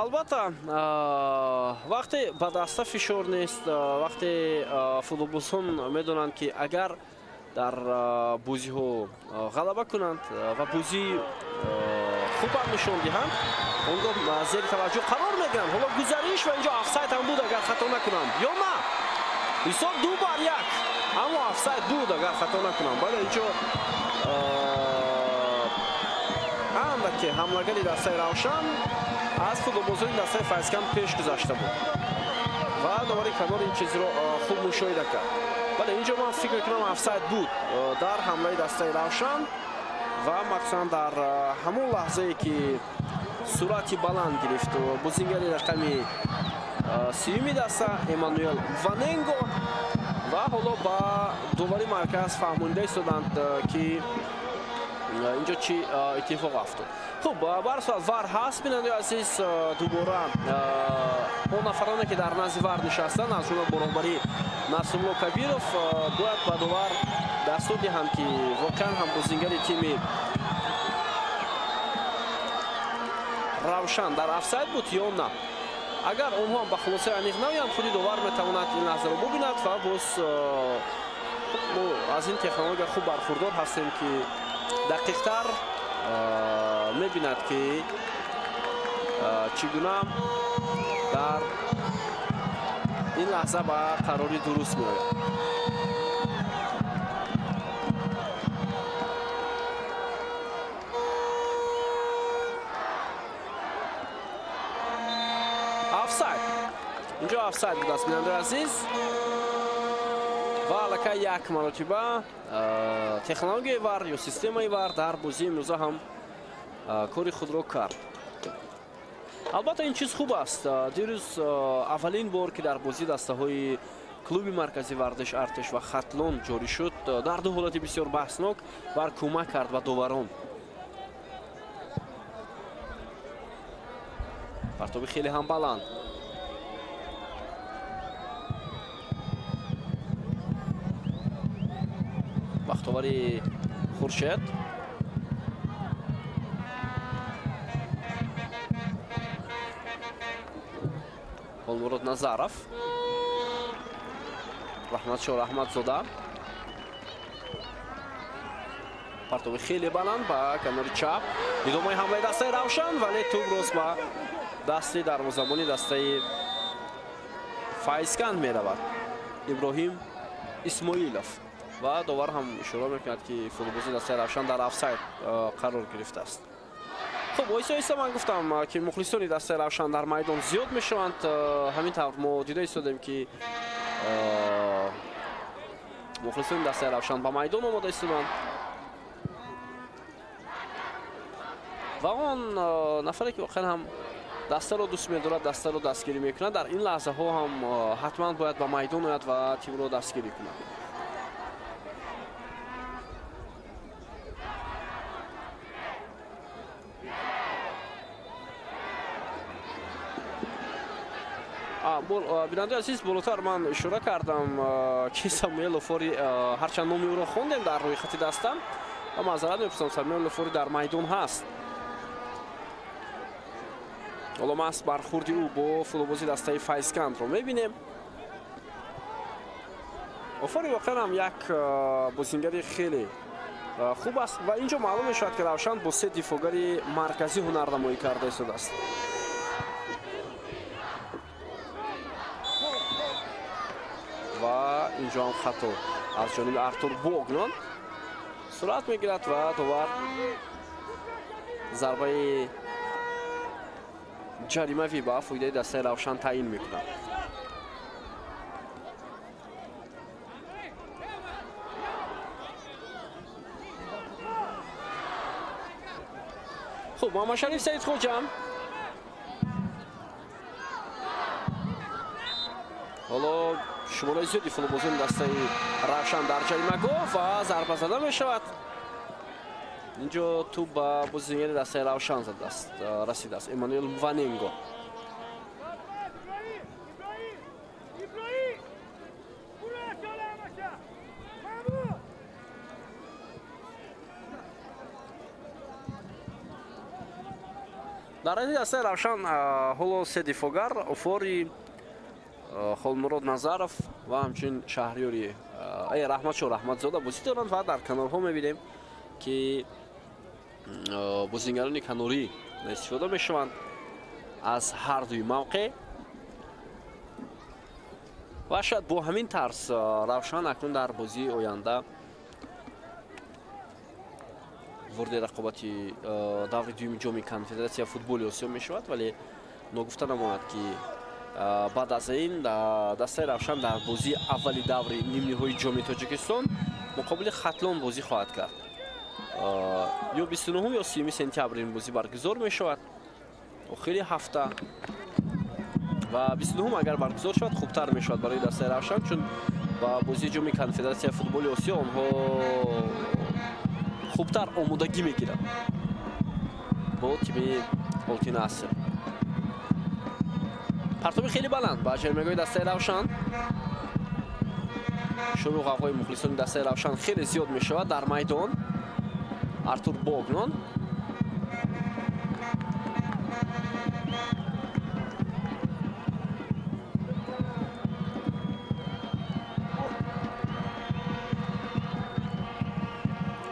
албатта вақте ба даста фишор нест, вақте футболбозон медонанд, ки агар дар бозиҳо ғалаба кунанд ва бозии хубам нишон диҳанд, он гоҳ зери таваҷҷӯҳ қарор мегиранд. Ҳоло гузариш ва инҷо офсайд ҳам буд, агар хато накунам, ё на? Ҳисоб 2-1, аммо офсайд буд, агар хато накунам. Бале, инҷо андаке ҳамлагари дастаи Равшан аз футболбозони дастаи Файзканд пеш гузашта буд ва довари канор ин чизро хуб мушоҳида кард. Бале, инҷо ман фикр мекунам офсайд буд дар ҳамлаи дастаи Равшан ва махсусан дар ҳамон лаҳзае ки суръати баланд гирифт бозингари рақами 30-юми даста Эммануэл Ваненго, ва ҳоло ба довари марказ фаҳмонида истоданд, ки инҷо чӣ иттифоқ афтод. Хуб, ба ҳар сурат вар ҳаст, бинандаи азиз. Дубора он нафароне ки дар назди вар нишастанд, аз ҷумла бо роҳбарии Насрулло Кабиров, бояд ба довар дастур диҳанд, ки воқеан ҳам бозингари тими Равшан дар офсайд буд ё на. Агар онҳо ҳам ба хулосаи аниқ наоянд, худи довар метавонад ин лаҳзаро бубинад ва боз мо аз ин технология хуб бархурдор ҳастем, ки дақиқтар мебинад, ки чӣ гуна дар ин лаҳза ба қарори дуруст меояд. Офсайд. Инҷо офсайд будааст, бинандаи азиз. Ва аллакай як маротиба технологияи вар ё системаи вар дар бозии имрӯза ҳам кори худро кард. Албатта ин чиз хуб аст. Дирӯз аввалин бор ки дар бозии дастаҳои Клуби марказии варзиш Артиш ва Хатлон ҷорӣ шуд, дар ду ҳолати бисёр баҳснок бар кӯмак кард ба доварон. Партоби хеле ҳам баланд. Бахтовари Хуршед. Холмурод Назаров. Раҳматшо Раҳматзода. Партоби хеле баланд ба канори чап. Идомаи ҳамлаи дастаи Равшан, вале тӯб рост ба дасти дарвозабони дастаи Файзканд меравад. Иброҳим Исмоилов. Ва довар ҳам ишора мекунад, ки футболбози дастаи Равшан дар офсайд қарор гирифтааст. Хуб, оҳиста оҳиста ман гуфтам, ки мухлисони дастаи Равшан дар майдон зиёд мешаванд. Ҳамин тавр мо дида истодем, ки мухлисони дастаи Равшан ба майдон омода истоданд. Ва он нафаре, ки воқеан ҳам дастаро дӯст медорад, дастаро дастгирӣ мекунад, дар ин лаҳзаҳо ҳам ҳатман бояд ба майдон ояд ва тимро дастгирӣ кунад. Бинандаи азиз, болотар ман ишора кардам, ки Самуэл Офори, ҳарчанд номи ӯро хондем дар рӯйхати даста, ва маъзарат мепурсам, Самуэл Офори дар майдон ҳаст. Ҳоло маҳз бархурди ӯ бо футболбози дастаи Файзкандро мебинем. Офори воқеан ҳам як бозингари хеле хуб аст ва инҷо маълум мешавад, ки Равшан бо се дифоъгари марказӣ ҳунарнамоӣ карда истодааст. Ва инҷо ҳам хато аз ҷониби Артур Богнон сурат мегирад ва довар зарбаи ҷаримавӣ ба фоидаи дастаи Равшан таъин мекунад. Хуб, Муҳаммадшариф Саидхоҷа ҳоло шумораи зиёди футболбозони дастаи Равшан дар ҷаримагоҳ ва зарба зада мешавад. Инҷо тӯб ба бозигари дастаи Равшан задааст, расидааст. Эммануэл Мваненго. Дар ин дастаи Равшан ҳоло се дифоъгар: Офори, Холмурод Назаров ва ҳамчунин Шаҳриёри Раҳматшо Раҳматзода бозӣ доранд ва дар канорҳо мебинем, ки бозингарони канорӣ истифода мешаванд аз ҳар дуи мавқеъ. Ва шояд бо ҳамин тарз Равшан акнун дар бозии оянда вориди рақобати даври дуюми ҷоми Конфедератсияи футболи Осиё мешавад, вале ногуфта намонад, ки баъд аз ин дастаи Равшан дар бозии аввали даври нимниҳои ҷоми Тоҷикистон муқобили Хатлон бозӣ хоҳад кард. Ё 29 ё 30 сентябр ин бозӣ баргузор мешавад, охири ҳафта. Ва 29 агар баргузор шавад, хубтар мешавад барои дастаи Равшан, чун ба бозии ҷоми Конфедератсияи футболи Осиё онҳо хубтар омодагӣ мегиранд бо тими Олтин Аср. Партоби хеле баланд ба ҷаримагоҳи дастаи Равшан. Шурӯъ ғавғои мухлисони дастаи Равшан хеле зиёд мешавад дар майдон. Артур Богнон.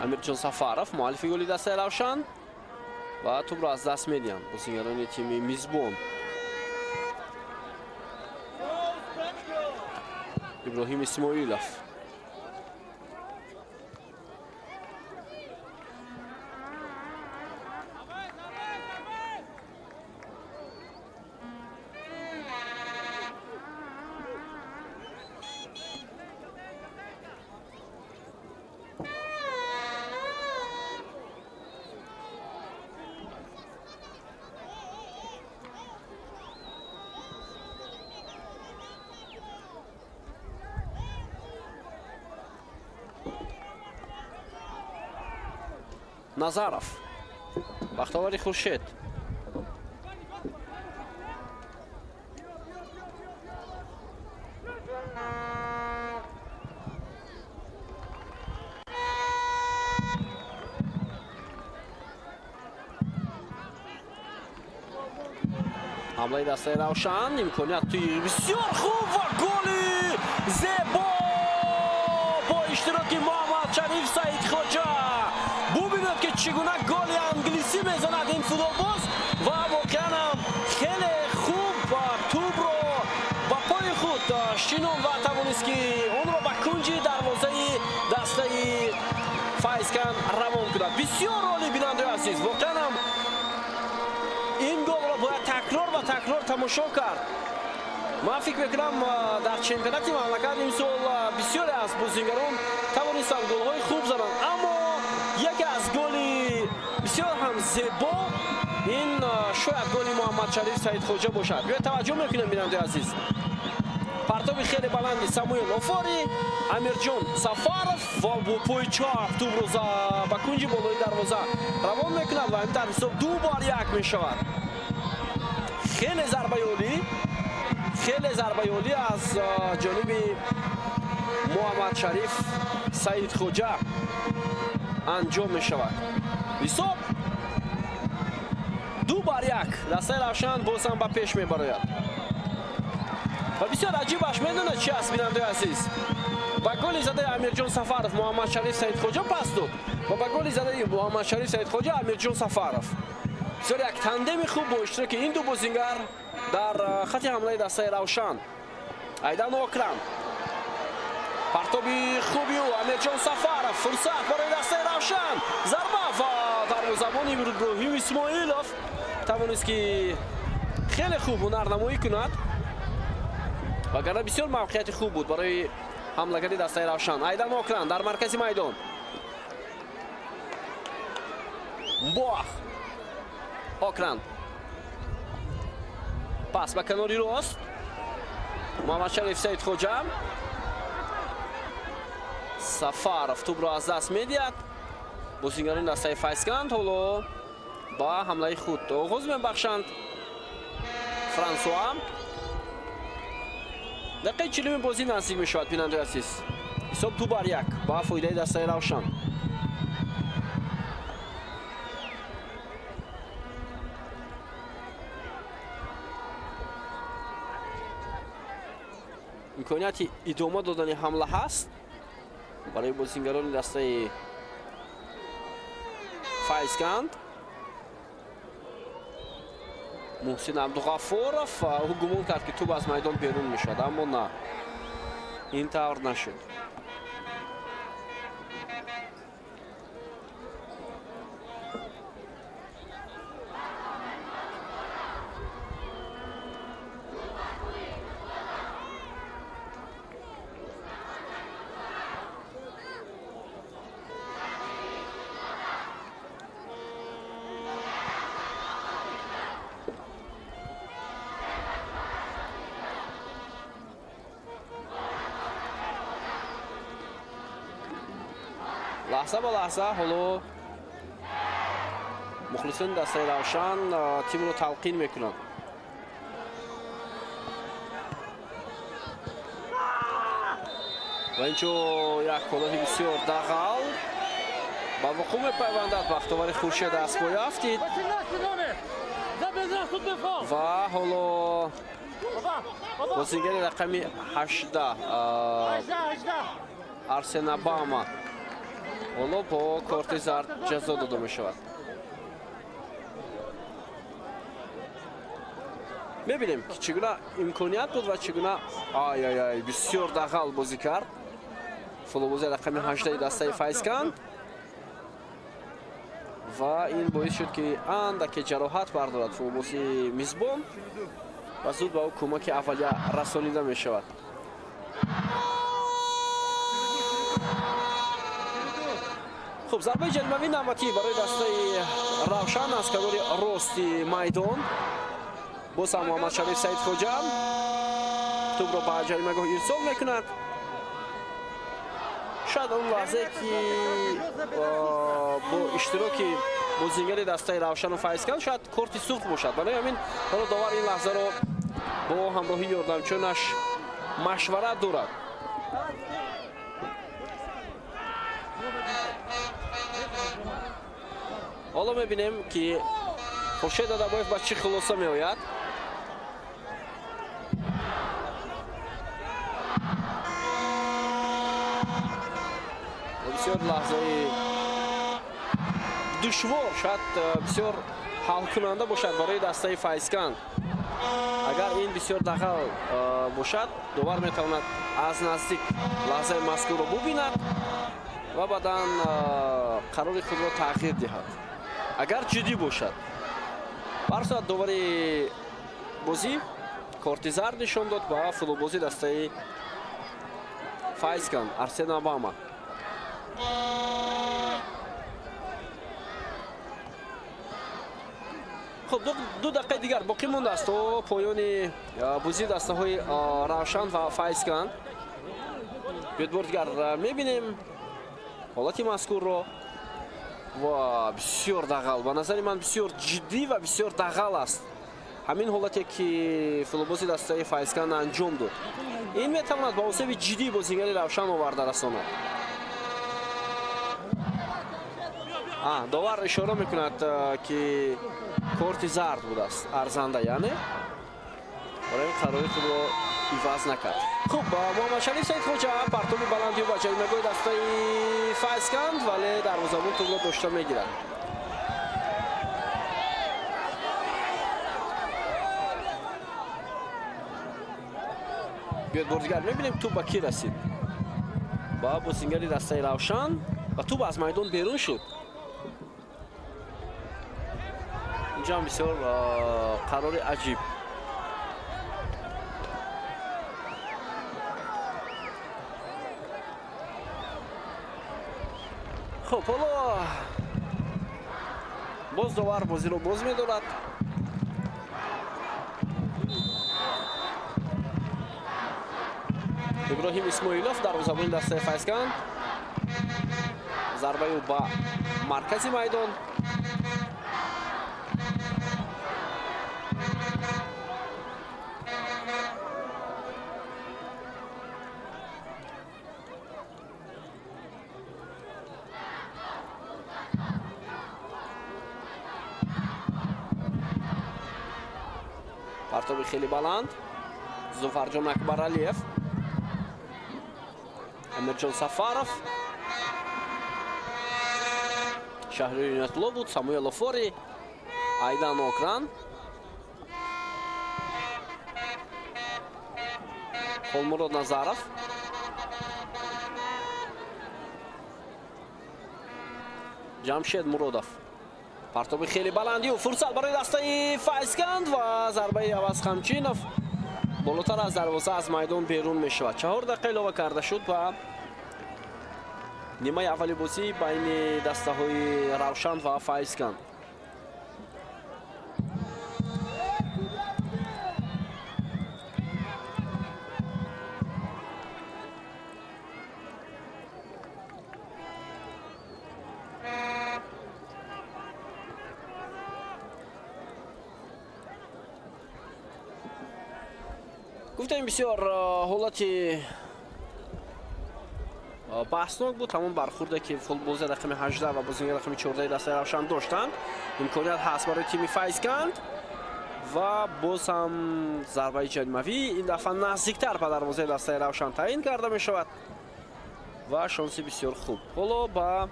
Амирҷон Сафаров, муаллифи голи дастаи Равшан, ва тӯбро аз даст медиҳанд бозингарони тими мизбон. Иброҳим Исмоилов. Назаров, Бахтовари Хуршед. Ҳамлаи дастаи Равшан, имконияти бисёр хуб ва голи зебо бо иштироки Муҳаммадшариф Саидхоҷа. Бубинед, ки чӣ гуна голи англисӣ мезанад ин футболбоз ва воқеан ҳам хеле хуб тӯбро ба пои худ шинонд ва тавонист, ки онро ба кунҷи дарвозаи дастаи Файзканд равон кунад. Бисёр олӣ, бинандаи азиз, воқеан ҳам ин голро бояд такрор ва такрор тамошо кард. Ман фикр мекунам, дар чемпионати мамлакат имсол бисёре аз бозигарон тавонистанд голҳои хуб зананд, аммо яке аз голи бисёр ҳам зебо ин шояд голи Муҳаммадшариф Саидхоҷа бошад. Биёед таваҷҷӯҳ мекунем, бинандаи азиз. Партоби хеле баланди Самуэл Офори, Амирҷон Сафаров ва бо пои чап тӯбро ба кунҷи болои дарвоза равон мекунад ва ин тавр ҳисоб 2-1 мешавад. Хеле зарбаи олӣ, хеле зарбаи олӣ аз ҷониби Муҳаммадшариф Саидхоҷа анҷом мешавад. Ҳисоб 2-1. Дастаи Равшан боз ҳам ба пеш мебарояд. Ва бисёр аҷибаш медонад чи аст, бинандаи азиз. Ба голи задаи Амирҷон Сафаров Муҳаммадшариф Саидхоҷа пас дод ва ба голи задаи Муҳаммадшариф Саидхоҷа Амирҷон Сафаров. Бисёр як тандеми хуб бо иштироки ин ду бозингар дар хати ҳамлаи дастаи Равшан. Айдан Окран. Партоби хуби ӯ, Амирҷон Сафаров, фурсат барои дастаи Равшан. Зарба ва дарвозабони Иброҳим Исмоилов тавонист, ки хеле хуб ҳунарнамоӣ кунад. Вагарна бисёр мавқеияти хуб буд барои ҳамлагари дастаи Равшан. Айдан Окран дар маркази майдон. Боах. Окран. Пас ба канори рост. Муҳаммадшариф Саидхоҷа. Сафаров тӯбро аз даст медиҳад. Бозигарони дастаи Файзканд ҳоло ба ҳамлаи худ оғоз мебахшанд. Франсуа. Дақиқаи 40-уми бозӣ наздик мешавад, бинандаи азиз. Ҳисоб 2-1 ба фоидаи дастаи Равшан. Имконияти идома додани ҳамла ҳаст барои бозингарони дастаи Файзканд. Муҳсин Абдуғаффоров, ӯ гумон кард, ки тӯб аз майдон берун мешавад, аммо на, ин тавр нашуд. Лаҳза ба лаҳза ҳоло мухлисони дастаи Равшан тимро талқин мекунанд. Ва инҷо як ҳолати бисёр дағал ба вуқӯъ мепайвандад. Бахтовари Хуршед аз пой афтид ва ҳоло бозигари рақами 18 Арсен Абама ҳоло бо корти зард ҷазо дода мешавад. Мебинем, ки чӣ гуна имконият буд ва чӣ гуна ай-ай-ай бисёр дағал бозӣ кард футболбози рақами 18 дастаи Файзканд ва ин боис шуд, ки андаке ҷароҳат бардорад футболбози мизбон ва зуд ба ӯ кӯмаки аввалия расонида мешавад. Хуб, зарбаи ҷаримавӣ навбатӣ барои дастаи Равшан аз канори рости майдон. Боз ҳам Муҳаммадшариф Саидхоҷа тӯбро ба ҷаримагоҳ ирсол мекунад. Шояд он лаҳзае ки бо иштироки бозингари дастаи Равшану Файзканд шояд корти сурх бошад. Барои ҳамин ҳоло довар ин лаҳзаро бо ҳамроҳии ёрдамчиёнаш машварат дорад. Ҳоло мебинем ки Хуршед Адабоев ба чӣ хулоса меояд. Бисёр лаҳзаи душвор, шояд бисёр ҳалкунанда бошад барои дастаи Файзканд. Агар ин бисёр дағал бошад, довар метавонад аз наздик лаҳзаи мазкурро бубинад ва баъдан қарори худро тағйир диҳад. Агар ҷиддӣ бошад. Ҳар соат довари бозӣ корти зард нишон дод ба футболбози дастаи Файзканд Арсен Обама. Хуб, 2 дақиқаи дигар боқӣ мондааст то поёни бозии дастаҳои Равшан ва Файзканд. Биёед бор дигар мебинем ҳолати мазкурро. Ва бисёр дағал, ба назари ман бисёр ҷиддӣ ва бисёр дағал аст ҳамин ҳолате ки футболбози дастаи Файзканд анҷом дод. Ин метавонад ба осеби ҷиддии бозингари Равшан оварда расонад. Довар ишора мекунад ки корти зард будааст, арзанда, яъне барои ин қарори худро иваз накард. Хуб, Муҳаммадшариф Саидхоҷа партоби баландию ба ҷаримагоҳи дастаи Файзканд, вале дарвозабон тӯбро дошта мегирад. Биёед бор дигар мебинем тӯб ба кӣ расид. Ба бозингари дастаи Равшан ва тӯб аз майдон берун шуд. Инҷо ҳам бисёр қарори аҷиб. Хуб, ҳоло боз довар бозиро боз медорад. Иброҳим Исмоилов дарвозабони дастаи Файзканд. Зарбаи ӯ ба маркази майдон. Партоби хеле баланд. Зуфарҷон Акбаралиев, Амирҷон Сафаров, Шаҳриёр Иноятулло буд, Самуэл Офори, Айдан Окран, Холмурод Назаров. Ҷамшед Муродов. Партоби хеле баландию фурсат барои дастаи Файзканд ва зарбаи Аваз Хамчинов болотар аз дарвоза аз майдон берун мешавад. 4 дақиқа илова карда шуд ба нимаи аввали бозӣ байни дастаҳои Равшан ва Файзканд. Гуфтем бисёр ҳолати баҳснок буд ҳамон бархурде ки футболбози рақами 18 ва бозингари рақами 14 дастаи Равшан доштанд. Имконият ҳаст барои тими Файзканд ва боз ҳам зарбаи ҷаримавӣ ин дафъа наздиктар ба дарвозаи дастаи Равшан таъин карда мешавад ва шонси бисёр хуб. Ҳоло ба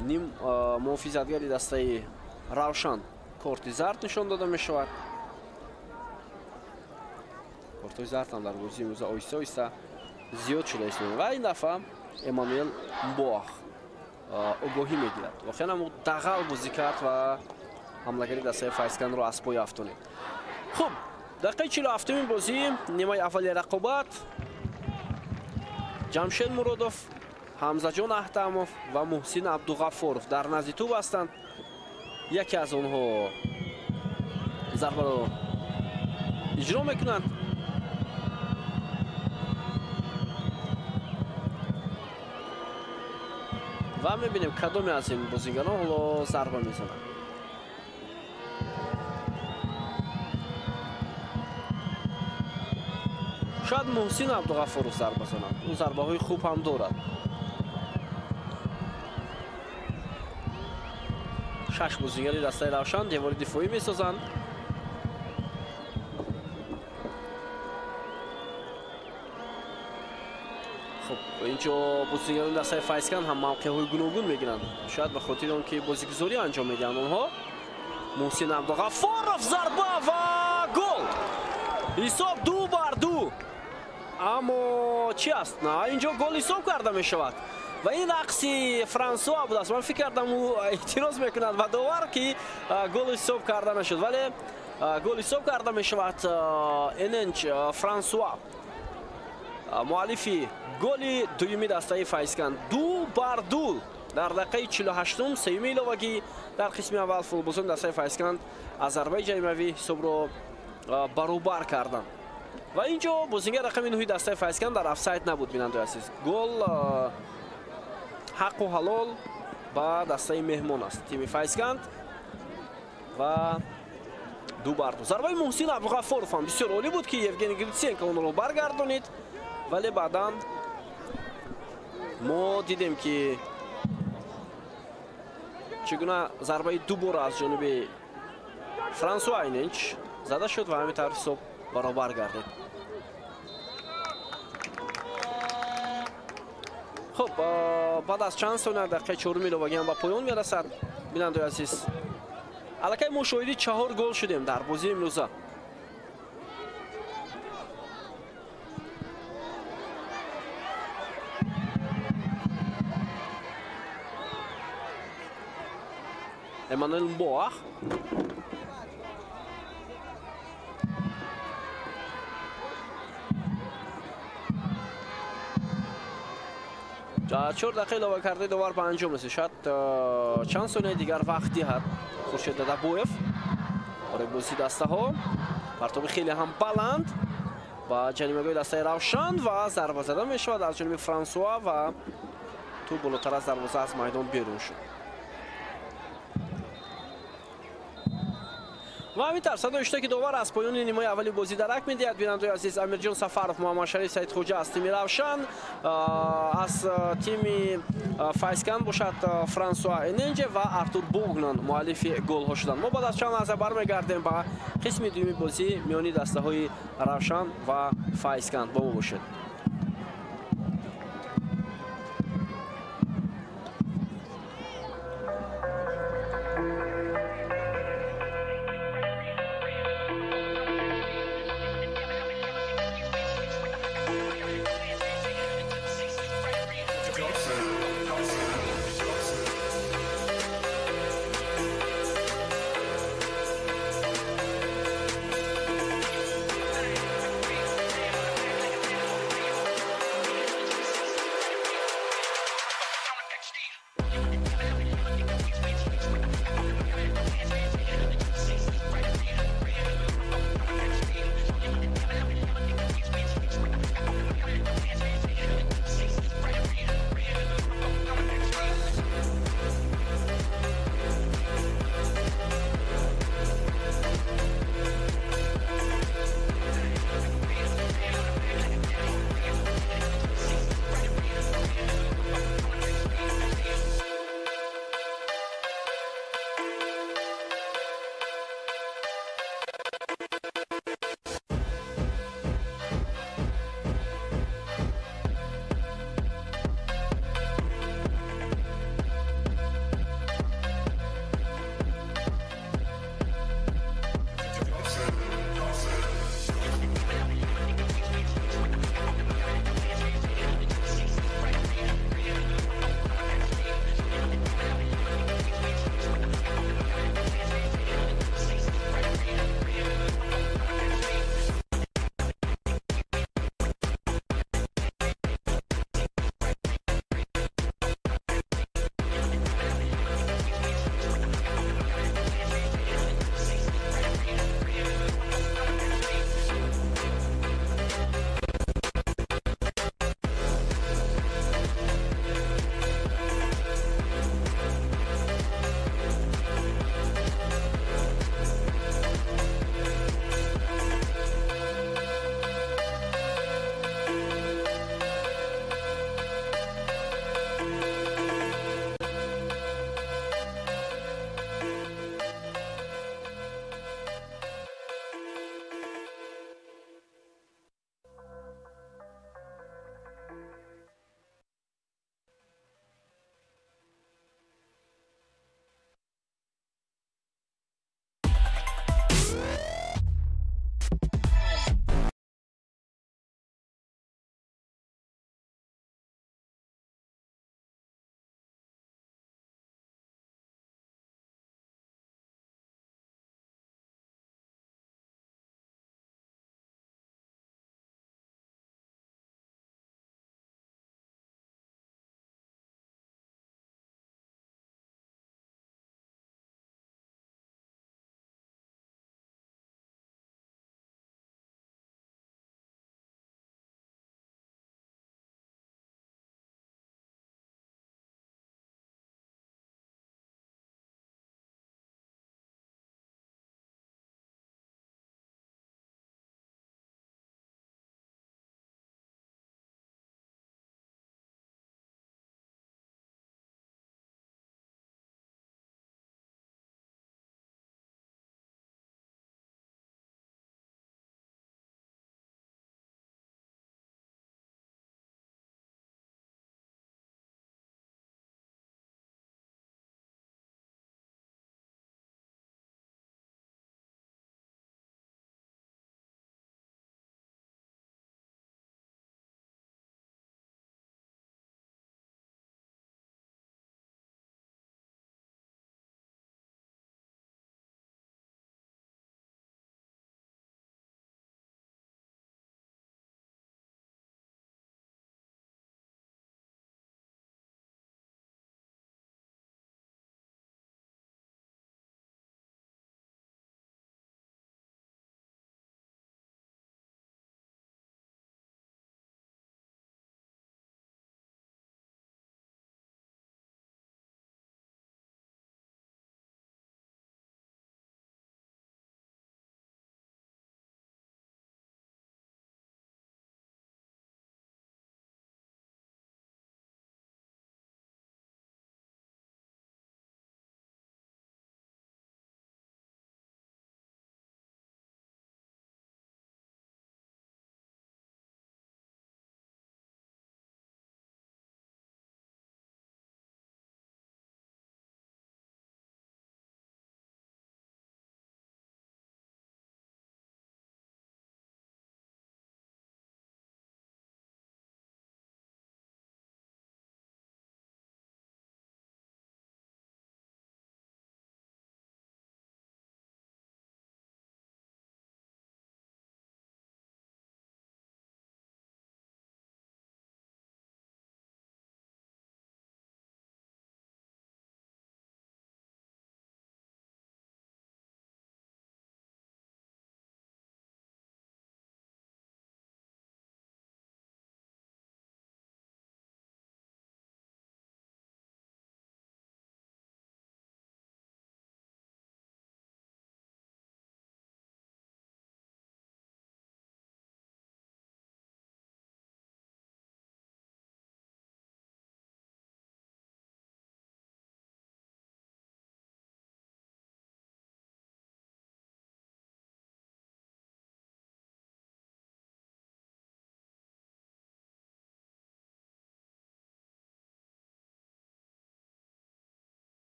ним муҳофизатгари дастаи Равшан корти зард нишон дода мешавад. Кортҳои зард ҳам дар бозии имрӯза оҳиста оҳиста зиёд шуда истода ва ин дафъа Эммануэл Мбоах огоҳӣ мегирад. Воқеан ҳам ӯ дағал бозӣ кард ва ҳамлагари дастаи Файзкандро аз пой афтонид. Хуб, дақиқаи 47-уми бозӣ, нимаи аввали рақобат. Ҷамшед Муродов, Ҳамзаҷон Аҳтамов ва Муҳсин Абдуғаффоров дар назди тӯб ҳастанд. Яке аз онҳо зарбаро иҷро мекунанд. Ва мебинем кадоме аз ин бозигарон ҳоло зарба мезананд. Шояд Муҳсин Абдуғаффоров зарба занад. Ӯ зарбаҳои хуб ҳам дорад. 6 бозигари дастаи Равшан девори дифоӣ месозанд. Хуб, инҷо бозигарони дастаи Файзканд ҳам мавқеъҳои гуногун мегиранд. Шояд ба хотири он ки бозигузорӣ анҷом медиҳанд онҳо. Муҳсин Абдуғаффоров зарба ва гол! Ҳисоб 2-2. Аммо чӣ аст? На, инҷо гол ҳисоб карда мешавад. Ва ин рақси Франсуа будааст. Ман фикр кардам ӯ эътироз мекунад ба довар, ки гол ҳисоб карда нашуд, вале гол ҳисоб карда мешавад. Эненч Франсуа муаллифи голи дуюми дастаи Файзканд. 2-2 дар дақиқаи 48-ум, сеюми иловагӣ дар қисми аввал футболбозони дастаи Файзканд аз зарбаи ҷаримавӣ ҳисобро баробар карданд. Ва инҷо бозингар рақами 9 дастаи Файзканд дар офсайд набуд, бинандаи азиз. Гол ҳаққу ҳалол ба дастаи меҳмон аст, тими Файзканд. Ва 2-2. Зарбаи Муҳсин Абдуғаффоров ҳам бисёр олӣ буд, ки Евгений Гриценко онро баргардонид, вале баъдан мо дидем, ки чӣ гуна зарбаи дубора аз ҷониби Франсуа Иненч зада шуд ва ҳамин тавр ҳисоб баробар гардид. Хуб, баъд аз чанд сония дақиқаи чоруми иловагӣ ҳам ба поён мерасад. Бинандаи азиз, аллакай мо шоҳиди 4 гол шудем дар бозии имрӯза. Эммануэл Мбоах. 4 дақиқа илова кардаи довар ба анҷом расид. Шояд чанд сонияи дигар вақт диҳад Хуршед Дадабоев барои бозии дастаҳо. Партоби хеле ҳам баланд ба ҷаримагоҳи дастаи Равшан ва зарба зада мешавад аз ҷониби Франсуа ва тӯб болотар аз дарвоза аз майдон берун шуд. Ва ҳамин тавр садои иштироки довар аз поёни нимаи аввали бозӣ дарак медиҳад. Бинандаи азиз, Амирҷон Сафаров, Муҳаммадшариф Саидхоҷа аз тими Равшан, аз тими Файзканд бошад Франсуа Эненҷе ва Артур Богнан муаллифи голҳо шуданд. Мо баъд аз чанд лаҳза бармегардем ба қисми дуюми бозӣ миёни дастаҳои Равшан ва Файзканд. Бо мо бошед.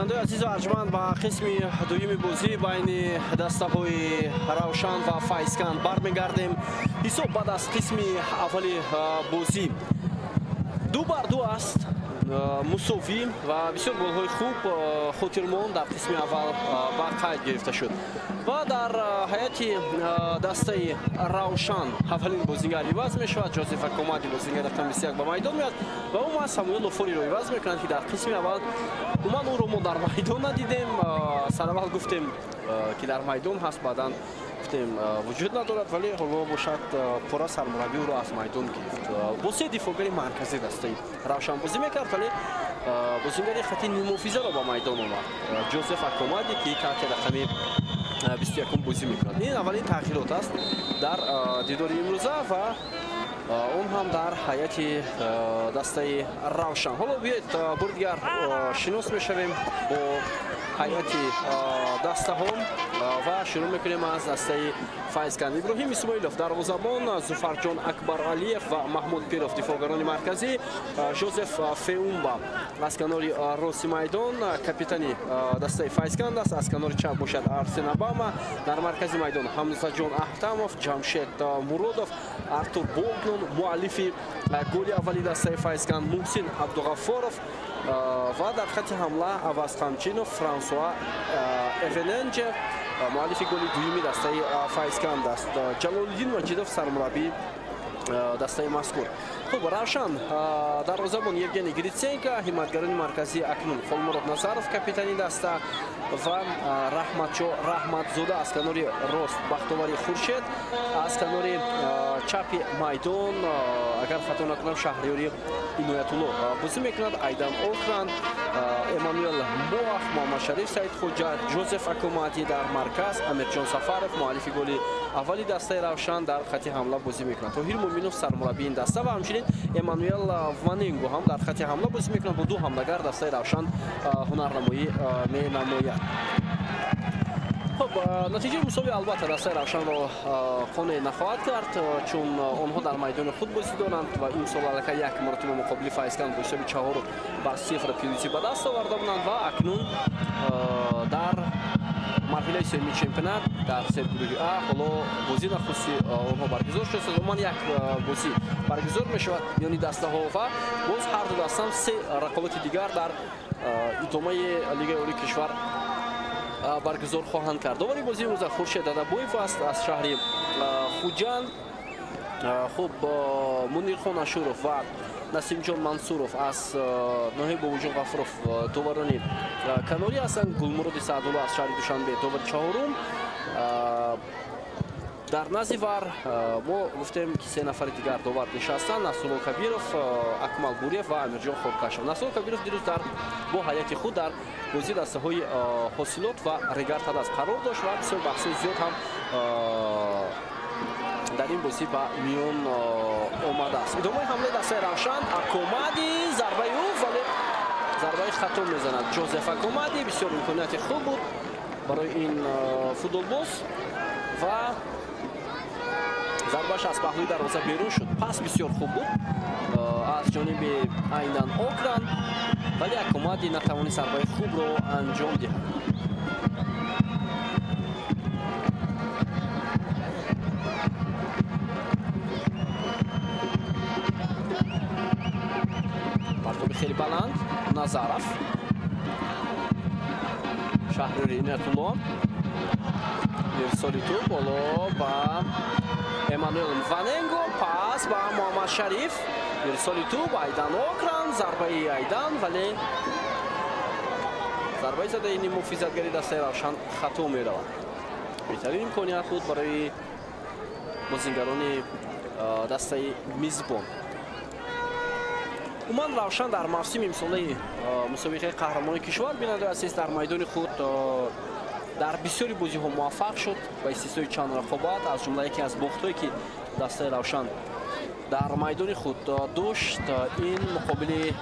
Бинандаи азизу арҷманд, ба қисми дуюми бозӣ байни дастаҳои Равшан ва Файзканд бармегардем. Ҳисоб баъд аз қисми аввали бозӣ 2-2 аст, мусовӣ ва бисёр голҳои хуб хотирмон дар қисми аввал ба қайд гирифта шуд. Ва дар ҳайати дастаи Равшан аввалин бозингар иваз мешавад. Ҷозеф Акомади бозингар рақами 21 ба майдон меояд ва ӯ ма Самуэл Офориро иваз мекунад, ки дар қисми аввал умуман ӯро мо дар майдон надидем. Сараввал гуфтем, ки дар майдон ҳаст, баъдан гуфтем вуҷуд надорад, вале ҳоло бошад пурра сармураббӣ ӯро аз майдон гирифт. Бо се дифоъгари марказӣ дастаи Равшан бозӣ мекард, вале бозингари хати нимҳофизаро ба майдон овард Ҷозеф Акомади, ки таҳти рақами 21 бозӣ мекунад. Ин аввалин тағйирот аст дар дидори имрӯза ва он ҳам дар ҳайати дастаи Равшан. Ҳоло биёед бори дигар шинос мешавем бо ҳайати дастаҳо ва шурӯъ мекунем аз дастаи Файзканд. Иброҳим Исмоилов дарвозабон, Зуфарҷон Акбаралиев ва Маҳмуд Пиров дифоъгарони марказӣ, Жозеф Феумба аз канори рости майдон капитани дастаи Файзканд аст, аз канори чап бошад Арсен Абама, дар маркази майдон Ҳамзаҷон Аҳтамов, Ҷамшед Муродов, Артур Богнон, муаллифи голи аввали дастаи Файзканд Муҳсин Абдуғаффоров ва дар хати ҳамла Аваз Қамчинов, Франсуа Эвененҷе муаллифи голи дуюми дастаи Файзканд аст. Ҷалолиддин Маҷидов сармураббии дастаи мазкур. Хуб, Равшан дарвозабон Евгений Гриценко, ҳимоятгарони марказӣ акнун Холмурод Назаров капитани даста ва Раҳматшо Раҳматзода аз канори рост Бахтовари Хуршед, аз канори чапи майдон агар хато накунам Шаҳриёри Иноятулло бозӣ мекунад, Айдан Окран, Эммануэл Моах, Муҳаммадшариф Саидхоҷа, Ҷозеф Акомади дар марказ, Амирҷон Сафаров муаллифи голи аввали дастаи Равшан дар хати ҳамла бозӣ мекунад. Тоҳир Муминов сармураббии ин даста ва ҳамчунин Эммануэл Ваненго ҳам дар хати ҳамла бозӣ мекунад. Бо ду ҳамлагар дастаи Равшан ҳунарнамоӣ менамояд. Хуб, натиҷаи мусовӣ албатта дастаи Равшанро қонеъ нахоҳад кард, чун онҳо дар майдони худ бозӣ доранд ва имсол аллакай як маротиба муқобили Файзканд бо ҳисоби 4-0 пирӯзӣ ба даст оварда буданд ва акнун дар марҳилаи сеюми чемпионат дар сергурӯҳи А ҳоло бозӣ нахусти онҳо баргузор шуд. Умуман як бозӣ баргузор мешавад миёни дастаҳо ва боз ҳар ду дастам се рақобати дигар дар идомаи Лигаи Олии кишвар баргузор хоҳанд кард. Довари бозии имрӯза Хуршед Дадабоев аст аз шаҳри Хуҷанд. Хуб, Мунирхон Ашуров ва Насимҷон Мансуров аз ноҳияи Бобоҷон Ғафуров доварони канорӣ ҳастанд. Гулмуроди Саъдулло аз шаҳри Душанбе довари чаҳорум. Дар назди вар мо гуфтем, ки се нафари дигар довар нишастанд: Насрулло Кабиров, Акмал Буриев ва Амирҷон Хоркашов. Насрулло Кабиров дирӯз бо ҳайати худ дар бозии дастаҳои Ҳосилот ва Регар Тадаз қарор дошт ва бисёр баҳсҳои зиёд ҳам дар ин бозӣ ба миён омадааст. Идомаи ҳамлаи дастаи Равшан, Акомади, зарбаи ӯ, вале зарбаи хато мезанад Ҷозеф Акомади. Бисёр имконияти хуб буд барои ин футболбоз ва зарбаш аз паҳлӯи дарвоза берун шуд. Пас бисёр хуб буд аз ҷониби Айнан Окран, вале Акомади натавонист зарбаи хубро анҷом диҳад. Партоби хеле баланд, Назаров, Шаҳриёри Иноятулло, ирсоли тӯб боло ба Эммануэл Ваненго, пас ба Муҳаммад Шариф, ирсоли тӯб Айдан Окран, зарбаи Айдан, вале зарбаи задаи ниммуҳофизатгари дастаи Равшан хато меравад. Беҳтарин имконият буд барои бозингарони дастаи мизбон. Умуман Равшан дар мавсими имсолаи мусобиқаи қаҳрамони кишвар, бинандаи азиз, дар майдони худ дар бисёри бозиҳо муваффақ шуд ба истиснои чанд рақобат, аз ҷумла яке аз бохтҳое ки дастаи Равшан дар майдони худ дошт, ин муқобили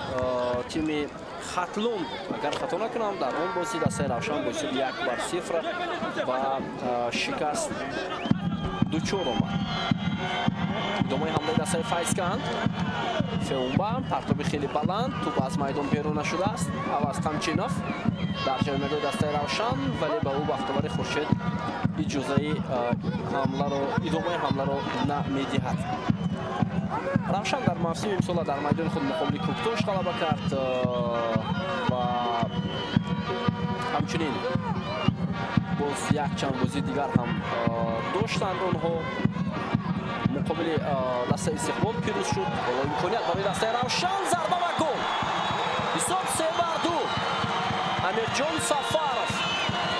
тими Хатлон, агар хато накунам, дар он бозӣ дастаи Равшан бо ҳисоби 1-0 ба шикаст дучор омад. Идомаи ҳамлаи дастаи Файзканд. Феумба партоби хеле баланд, тӯп аз майдон берун нашудааст. Аваз Қамчинов дар ҷоймагоҳи дастаи Равшан, вале ба ӯ Бахтовари Хуршед иҷозаи ҳамларо, идомаи ҳамларо намедиҳад. Равшан дар мавсими имсола дар майдони худ муқобили Кӯктош ғалаба кард ва ҳамчунин боз якчанд бозии дигар ҳам доштанд онҳо. Муқобили дастаи Истиқлол пирӯз шуд. Ҳоло имконият барои дастаи Равшан, зарба ва гол. Ҳисоб 3-2. Амирҷон Сафаров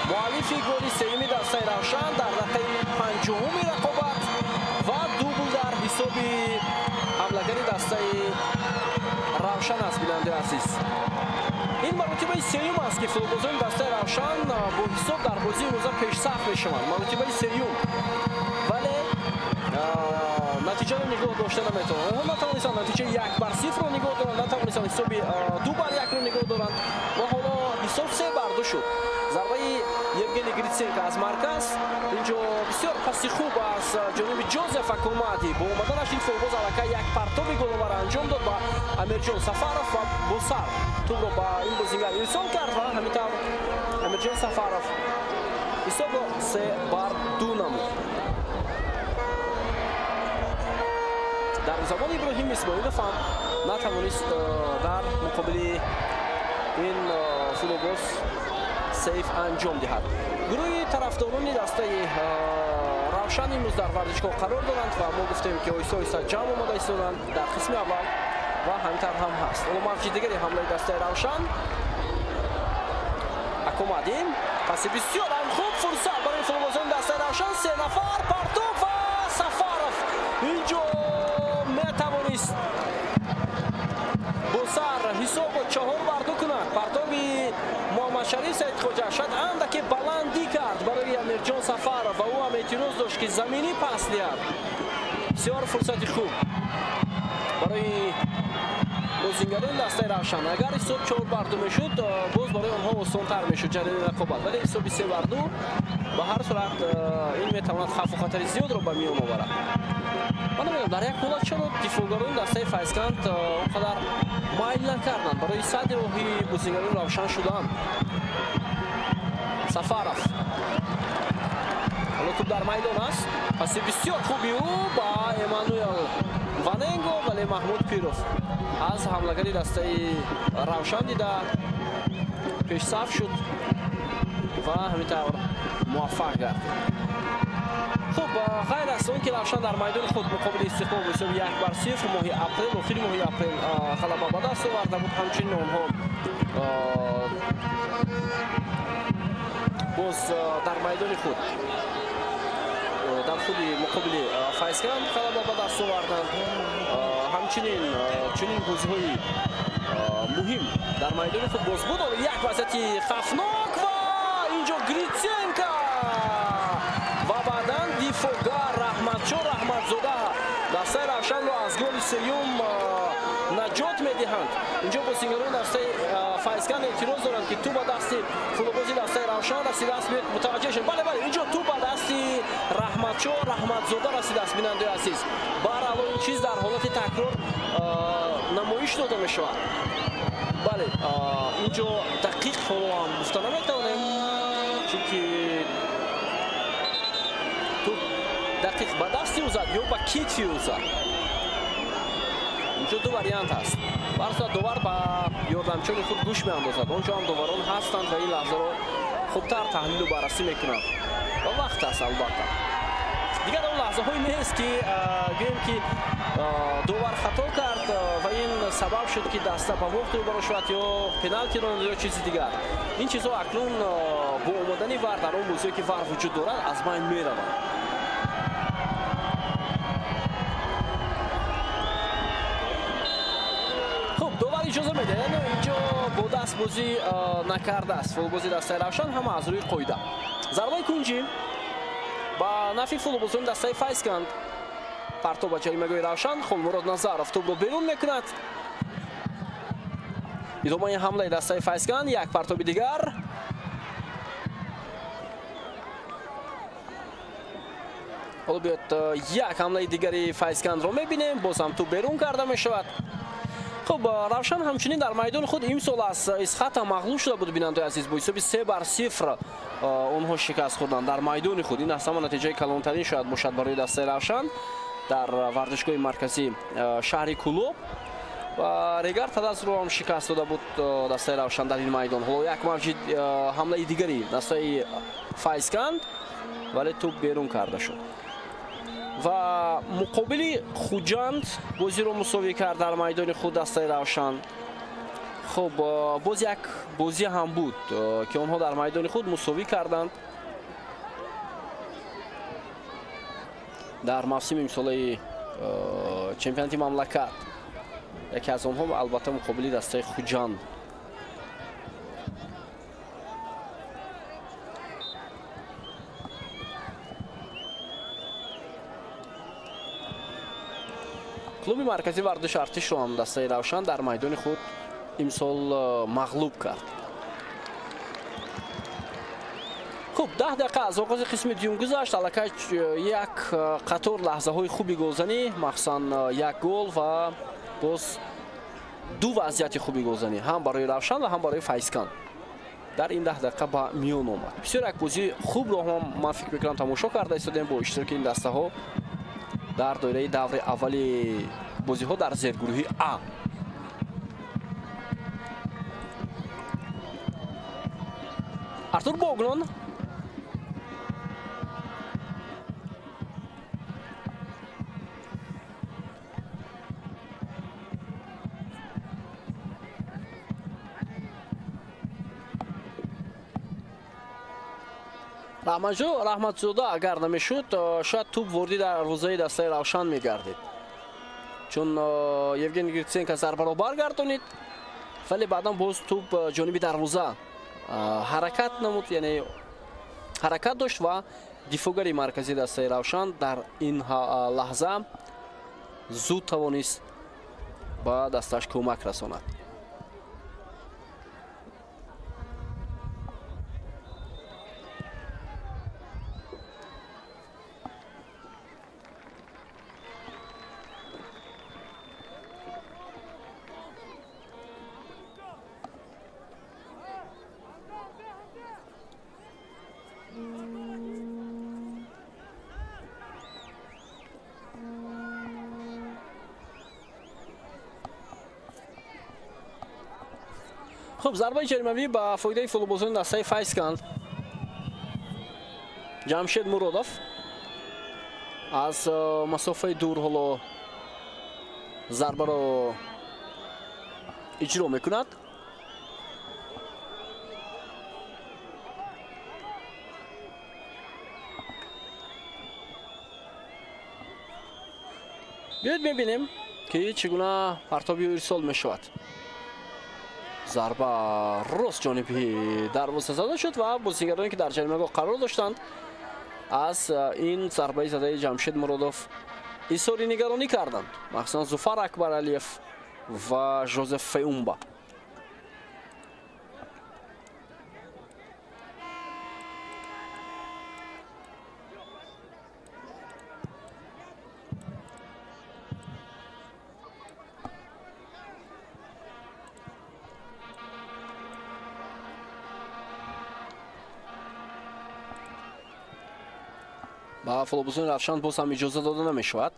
муаллифи голи сеюми дастаи Равшан дар дақиқаи 50-уми рақобат ва дубл дар ҳисоби ҳамлагари дастаи Равшан аст. Бинандаи азиз, ин маротибаи сеюм аст, ки футболбозони дастаи Равшан бо ҳисоб дар бозии имрӯза пешсаф мешаванд. Маротибаи сеюм, вале натиҷаро нигоҳ дошта наметавонанд. Онҳо натавонистанд натиҷаи 1-0 нигоҳ доранд, натавонистанд ҳисоби 2-1 нигоҳ доранд ва ҳоло ҳисоб 3-2 шуд. Зарбаи Евгений Гриценко аз марказ, инҷо бисёр паси хуб аз ҷониби Ҷозеф Акомади. Бо омаданаш ин футболбоз аллакай як партоби головаро анҷом дод ба Амирҷон Сафаров ва бо сар тӯбро ба ин бозингар ирсол кард ва ҳамин тавр Амирҷон Сафаров ҳисобро 3-2 намуд. Дарвозабон Иброҳим Исмоилов ҳам натавонист дар муқобили ин футболбоз сейф анҷом диҳад. Гурӯҳи тарафдорони дастаи Равшан имрӯз дар варзишгоҳ қарор доранд ва мо гуфтем, ки оҳиста оҳиста ҷамъ омода истоданд дар қисми аввал ва ҳамин тавр ҳам ҳаст. Ҳоло мавҷи дигари ҳамлаи дастаи Равшан. Акомади паси бисёр ҳам хуб, фурсат барои футболбозони дастаи Равшан. 3 нафар, партов ва Сафаров инҷо метавонист бо сар ҳисобро 4-2 кунад. Партоби Муҳаммадшариф Саидхоҷа шояд андаке баландӣ кард барои Амирҷон Сафаров ва ӯ ҳам эътироз дошт, ки заминӣ пас диҳад. Бисёр фурсати хуб барои бозингарони дастаи Равшан. Агар ҳисоб 4-2 мешуд, боз барои онҳо осонтар мешуд ҷараёни рақобат, вале ҳисоби 3-2 ба ҳар сурат ин метавонад хавфу хатари зиёдро ба миён оварад. Ман намедонам дар як ҳолат чаро дифоъгарони дастаи Файзканд он қадар майл накарданд барои садди роҳи бозингарони Равшан шудан. Сафаров ҳоло тӯб дар майдон аст. Паси бисёр хуби ӯ ба Эммануэл Ваненго, вале Маҳмуд Пиров аз ҳамлагари дастаи Равшан дида пешсаф шуд ва ҳамин тавр муваффақ гардид. Хуб, ғайр аз он ки Равшан дар майдони худ муқобили Истиқлол бо ҳисоби 1-0 моҳи апрел, охири моҳи апрел ғалаба ба даст оварда буд, ҳамчунин онҳо боз дар майдони худ дар худи муқобили Файзканд ғалаба ба даст оварданд. Ҳамчунин чунин бозиҳои муҳим дар майдони худ боз буд. Як вазъияти хавфнок ва инҷо Гриценко ва баъдан дифоъгар Раҳматшо Раҳматзода дастаи Равшанро аз голи сеюм наҷот медиҳанд. Инҷо бозингарони дастаи Файзканд эътироз доранд, ки тӯб ба дасти футболбози дастаи Равшан расидааст. Мутаваҷҷеҳ шуд. Бале, бале, инҷо тӯб ба дасти Раҳматшо Раҳматзода расидааст, бинандаи азиз. Баҳрҳол ин чиз дар ҳолати такрор намоиш дода мешавад. Бале, инҷо дақиқ ҳоло ҳам гуфта наметавонем, чунки тӯб дақиқ ба дасти ӯ зад ё ба китфи ӯ зад. Инҷо ду вариант ҳаст. Ба ҳар сурат довар ба ёрдамчиёни худ гӯш меандозад. Онҷо ҳам доварон ҳастанд ва ин лаҳзаро хубтар таҳлилу баррасӣ мекунанд. Ва вақт аст албатта. Дигар он лаҳзаҳое нест, ки гӯем, ки довар хато кард ва ин сабаб шуд, ки даста ба вохт рӯбарӯ шавад ё пеналтиро ё чизи дигар. Ин чизҳо акнун бо омадани вар дар он бозиҳое, ки вар вуҷуд дорад, аз байн мераванд. Хуб, довар иҷоза медиҳад, яъне инҷо бо даст бозӣ накардааст футболбози дастаи Равшан, ҳама аз рӯи қоида. Зарбаи кунҷӣ ба нафи футболбозони дастаи Файзканд. Партоб ба ҷаримагоҳи Равшан. Холмурод Назаров тӯбро берун мекунад. Идомаи ҳамлаи дастаи Файзканд, як партоби дигар. Ҳоло биёд як ҳамлаи дигари Файзкандро мебинем, боз ҳам тӯб берун карда мешавад. Хуб, Равшан ҳамчунин дар майдони худ имсол аз Исхата мағлуб шуда буд, бинандаи азиз, бо ҳисоби 3-0 онҳо шикаст хӯрданд дар майдони худ. Ин аз ҳама натиҷаи калонтарин шояд бошад барои дастаи Равшан дар варзишгоҳи марказии шаҳри Кӯлоб. Ва Регар Тадасро ҳам шикаст дода буд дастаи Равшан дар ин майдон. Ҳоло як мавҷи ҳамлаи дигари дастаи Файзканд, вале тӯб берун карда шуд. Ва муқобили Хуҷанд бозиро мусовӣ кард дар майдони худ дастаи Равшан. Хуб, боз як бозӣ ҳам буд, ки онҳо дар майдони худ мусовӣ карданд дар мавсими имсолаи чемпионати мамлакат. Яке аз онҳо албатта муқобили дастаи Хуҷанд. Клуби марказии варзиши Артишро ҳам дастаи Равшан дар майдони худ имсол мағлуб кард. Хуб, 10 дақиқа аз оғози қисми дуюм гузашт. Аллакай як қатор лаҳзаҳои хуби голзанӣ, махсусан як гол ва боз ду вазъияти хуби голзанӣ ҳам барои Равшан ва ҳам барои Файзканд дар ин 10 дақиқа ба миён омад. Бисёр як бозии хубро ҳам ман фикр мекунам тамошо карда истодем бо иштироки ин дастаҳо дар доираи даври аввали бозиҳо дар зергурӯҳи А. Артур Богнон Раҳматзода агар намешуд, шояд тӯб ворди дарвозаи дастаи Равшан мегардид, чун Евгений Гриценко зарбаро баргардонид, вале баъдан боз тӯб ҷониби дарвоза ҳаракат намуд, яъне ҳаракат дошт ва дифоъгари марказии дастаи Равшан дар ин лаҳза зуд тавонист ба дасташ кӯмак расонад. Хуб, зарбаи ҷаримавӣ ба фоидаи футболбозони дастаи Файзканд. Ҷамшед Муродов аз масофаи дур ҳоло зарбаро иҷро мекунад. Биёед мебинем, ки чӣ гуна партоби ирсол мешавад. Зарба рост ҷониби дарвоза зада шуд ва бозигароне, ки дар ҷаримагоҳ қарор доштанд, аз ин зарбаи задаи Ҷамшед Муродов изҳори нигаронӣ карданд, махсусан Зуфар Акбаралиев ва Жозеф Феумба. Ба футболбозони Равшан боз ҳам иҷоза дода намешавад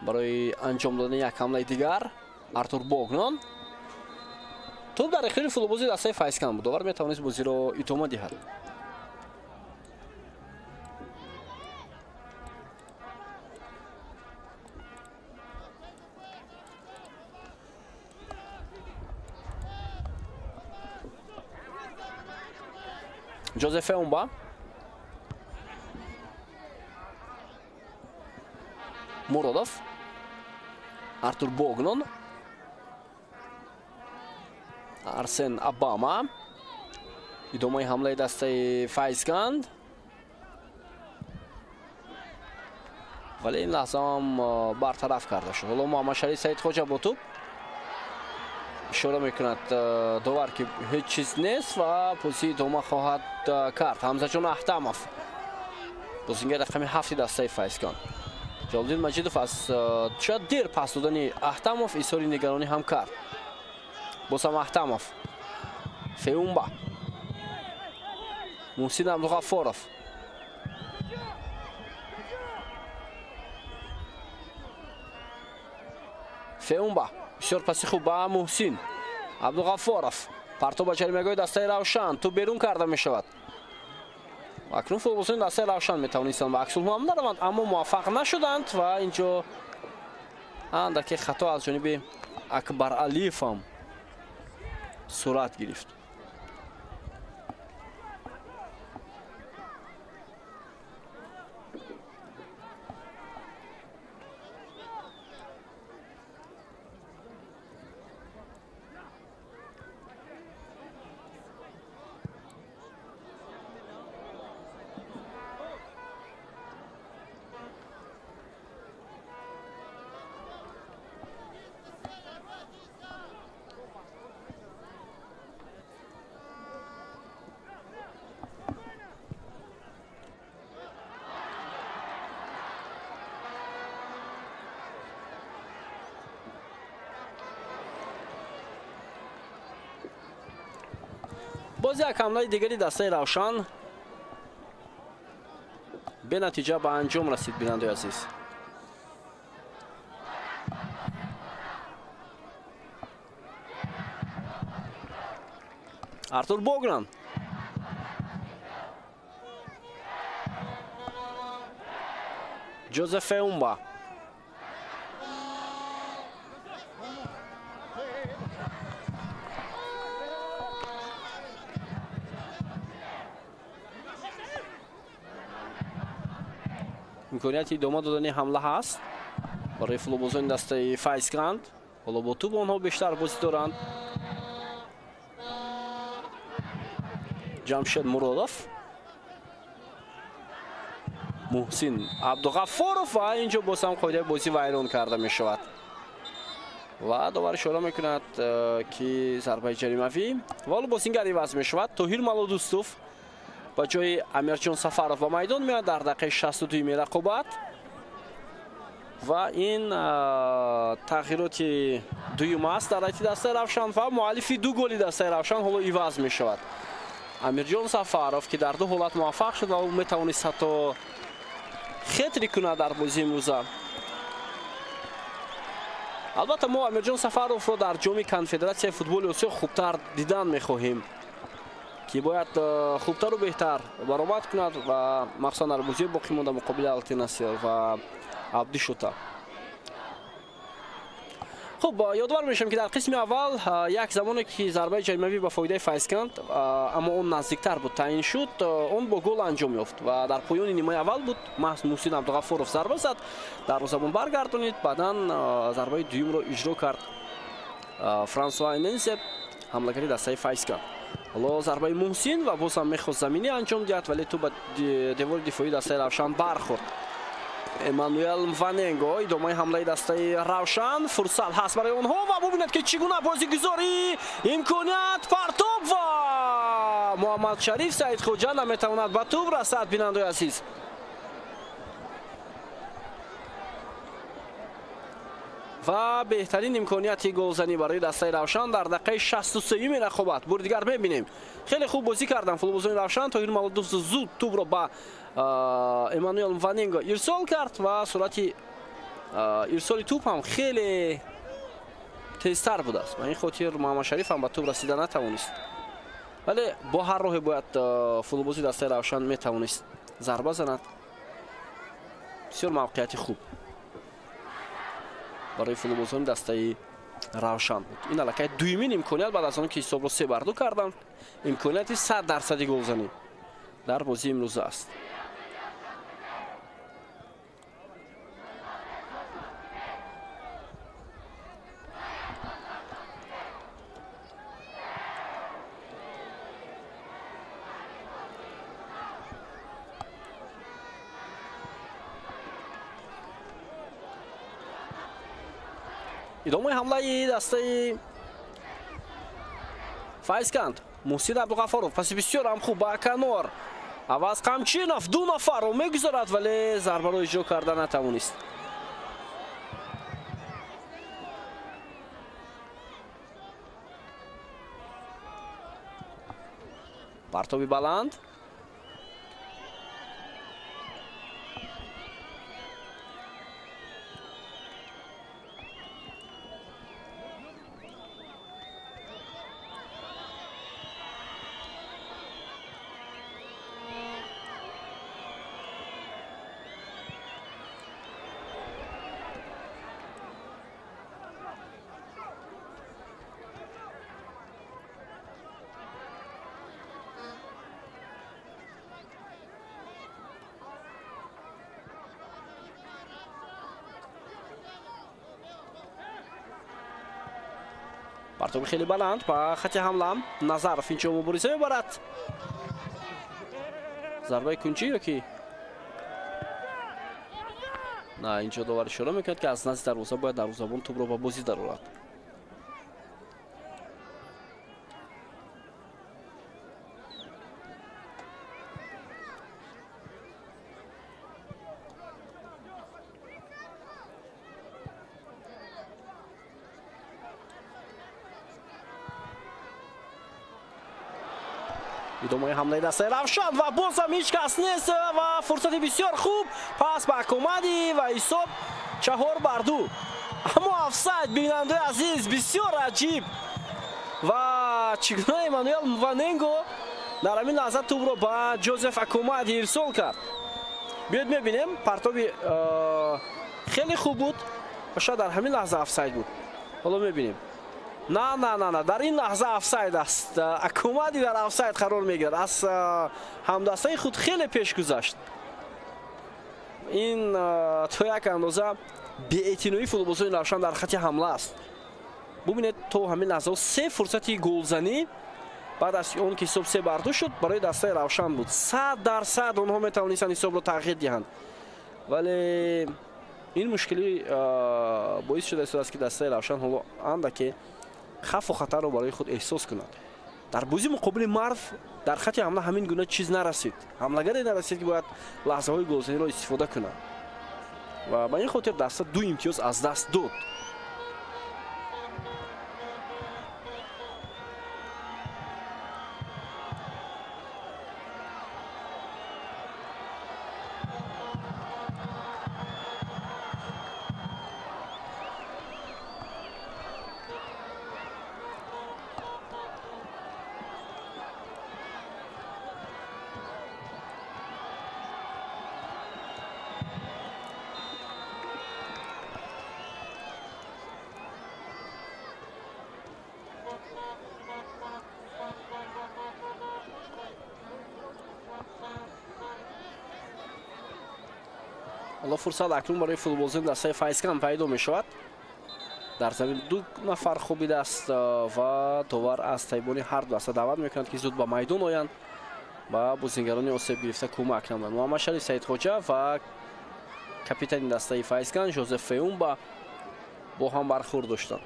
барои анҷом додани як ҳамлаи дигар. Артур Богнон тӯб дар ихтиёри футболбози дастаи Файзканд буд, довар метавонист бозиро идома диҳад. Жозеф Феумба Муродов, Артур Богнон, Арсен Обама. Идомаи ҳамлаи дастаи Файзканд, вале ин лаҳза ҳам бартараф карда шуд. Ҳоло Муҳаммадшариф Саидхоҷа бо тӯб ишора мекунад довар, ки ҳеҷ чиз нест ва бозӣ идома хоҳад кард. Ҳамзаҷон Аҳтамов Бозингар рақами 7 дастаи Файзканд. Ҷалолиддин Маҷидов аз шояд дер пас додани Аҳтамов изҳори нигаронӣ ҳам кард. Боз ҳам Аҳтамов. Феумба. Муҳсин Абдуғаффоров. Феумба. Бисёр паси хуб ба Муҳсин Абдуғаффоров. Партоб ба ҷаримагоҳи дастаи Равшан. Тӯб берун карда мешавад. Акнун футболбозони дастаи Равшан метавонистанд ба аксулҳам нараванд, аммо муваффақ нашуданд ва инҷо андаке хато аз ҷониби Акбар Алиев ҳам сурат гирифт. Боз як ҳамлаи дигари дастаи Равшан бенатиҷа ба анҷом расид, бинандаи азиз. Артур Богран. Ҷозеф Феумба. Имконияти идома додани ҳамла ҳаст барои футболбозони дастаи Файзканд. Ҳоло бо тӯб онҳо бештар бозӣ доранд. Ҷамшед Муродов, Муҳсин Абдуғаффоров ва инҷо боз ҳам қоидаи бозӣ вайрон карда мешавад ва довар ишора мекунад, ки зарбаи ҷаримавӣ ва ҳоло бозингар иваз мешавад. Тоҳир Малодустов ба ҷои Амирҷон Сафаров ба майдон меояд дар дақиқаи 62-юми рақобат ва ин тағйироти дуюм аст дар ҳайати дастаи Равшан ва муаллифи ду голи дастаи Равшан ҳоло иваз мешавад. Амирҷон Сафаров, ки дар ду ҳолат муваффақ шуд ва ӯ метавонист ҳатто хетри кунад дар бозии имрӯза. Албатта мо Амирҷон Сафаровро дар ҷоми конфедератсияи футболи Осиё хубтар дидан мехоҳем, ки бояд хубтару беҳтар баромад кунад ва махсусан дар бозии боқӣ монда муқобили Алтинасир ва Абдишута. Хуб, ёдовар мешавем, ки дар қисми аввал як замоне ки зарбаи ҷаримавӣ ба фоидаи Файзканд, аммо он наздиктар буд, таъин шуд, он бо гол анҷом ёфт ва дар поёни нимаи аввал буд. Маҳз Муҳсин Абдуғаффоров зарба зад, дарвозабон баргардонид, баъдан зарбаи дуюмро иҷро кард Франсуа Энензе, ҳамлагари дастаи Файзканд. Ҳоло зарбаи Муҳсин ва боз ҳам мехост заминӣ анҷом диҳад, вале тӯб ба девори дифоии дастаи Равшан бархӯрд. Эммануэл Мваненго, идомаи ҳамлаи дастаи Равшан, фурсат ҳаст барои онҳо ва бубинед, ки чӣ гуна бозигузорӣ, имконият, партоб ва Муҳаммад Шариф Саидхоҷа наметавонад ба тӯб расад, бинандаи азиз. Ва беҳтарин имконияти голзанӣ барои дастаи Равшан дар дақиқаи 63-юми рақобат. Бори дигар мебинем, хеле хуб бозӣ карданд футболбозони Равшан. Тоҳир Малодув зуд тӯбро ба Эммануэл Мваненго ирсол кард ва суръати ирсоли тӯб ҳам хеле тезтар будааст. Ба ин хотир Муҳаммад Шариф ҳам ба тӯб расида натавонист, вале бо ҳар роҳе бояд футболбози дастаи Равшан метавонист зарба занад. Бисёр мавқеияти хуб барои футболбозони дастаи Равшан буд. Ин аллакай дуюмин имконият баъд аз он ки ҳисобро 3-2 карданд, имконияти 100% голзанӣ дар бозии имрӯза аст. Идомаи ҳамлаи дастаи Файзканд. Муҳсин Абдуғаффоров паси бисёр ҳам хуб ба канор. Аваз Қамчинов ду нафарро мегузарад, вале зарбаро иҷро карда натавонист. Партоби баланд. Партоби хеле баланд ба хати ҳамла. Назаров инҷо мубориза мебарад. Зарбаи кунҷӣ ё ки на, инҷо довар ишора мекунад, ки аз назди дарвоза бояд дарвозабон тӯбро ба бозӣ дарорад. Идомаи ҳамлаи дастаи Равшан ва бозам ҳеҷ кас нест ва фурсати бисёр хуб пас ба Акомадӣ ва ҳисоб 4-2. Аммо офсайд, бинандаи азиз, бисёр аҷиб ва чӣ гуна Эммануэл Мваненго дар ҳамин лаҳза тӯбро ба Ҷозеф Акомадӣ ирсол кард. Биёед мебинем, партоби хеле хуб буд ва шояд дар ҳамин лаҳза офсайд буд. Ҳоло мебинем. На, на, на, на, дар ин лаҳза офсайд аст. Акомадӣ дар офсайд қарор мегирад. Аз ҳамдастаи худ хеле пеш гузашт. Ин то як андоза беэътиноии футболбозони Равшан дар хати ҳамла аст. Бубинед, то ҳамин лаҳзаҳо се фурсати голзанӣ баъд аз он ки ҳисоб 3-2 шуд барои дастаи Равшан буд. 100% онҳо метавонистанд ҳисобро тағйир диҳанд. Вале ин мушкилӣ боис шуда истодааст, ки дастаи Равшан ҳоло андаке хафу хатарро барои худ эҳсос кунад. Дар бозӣ муқобили Марв дар хати ҳамла ҳамин гуна чиз нарасид. Ҳамлагаре нарасид, ки бояд лаҳзаҳои голзаниро истифода кунад. Ва ба ин хотир даста 2 имтиёз аз даст дод. Ҳоло фурсат акнун барои футболбозони дастаи Файзканд пайдо мешавад. Дар замин ду нафар хобидааст ва довар аз тайбони ҳар ду даста даъват мекунад, ки зуд ба майдон оянд ва бозингарони осеб гирифта кӯмак намоянд. Муҳаммадшариф Саидхоҷа ва капитани дастаи Файзканд Жозеф Феумба бо ҳам бархӯрд доштанд.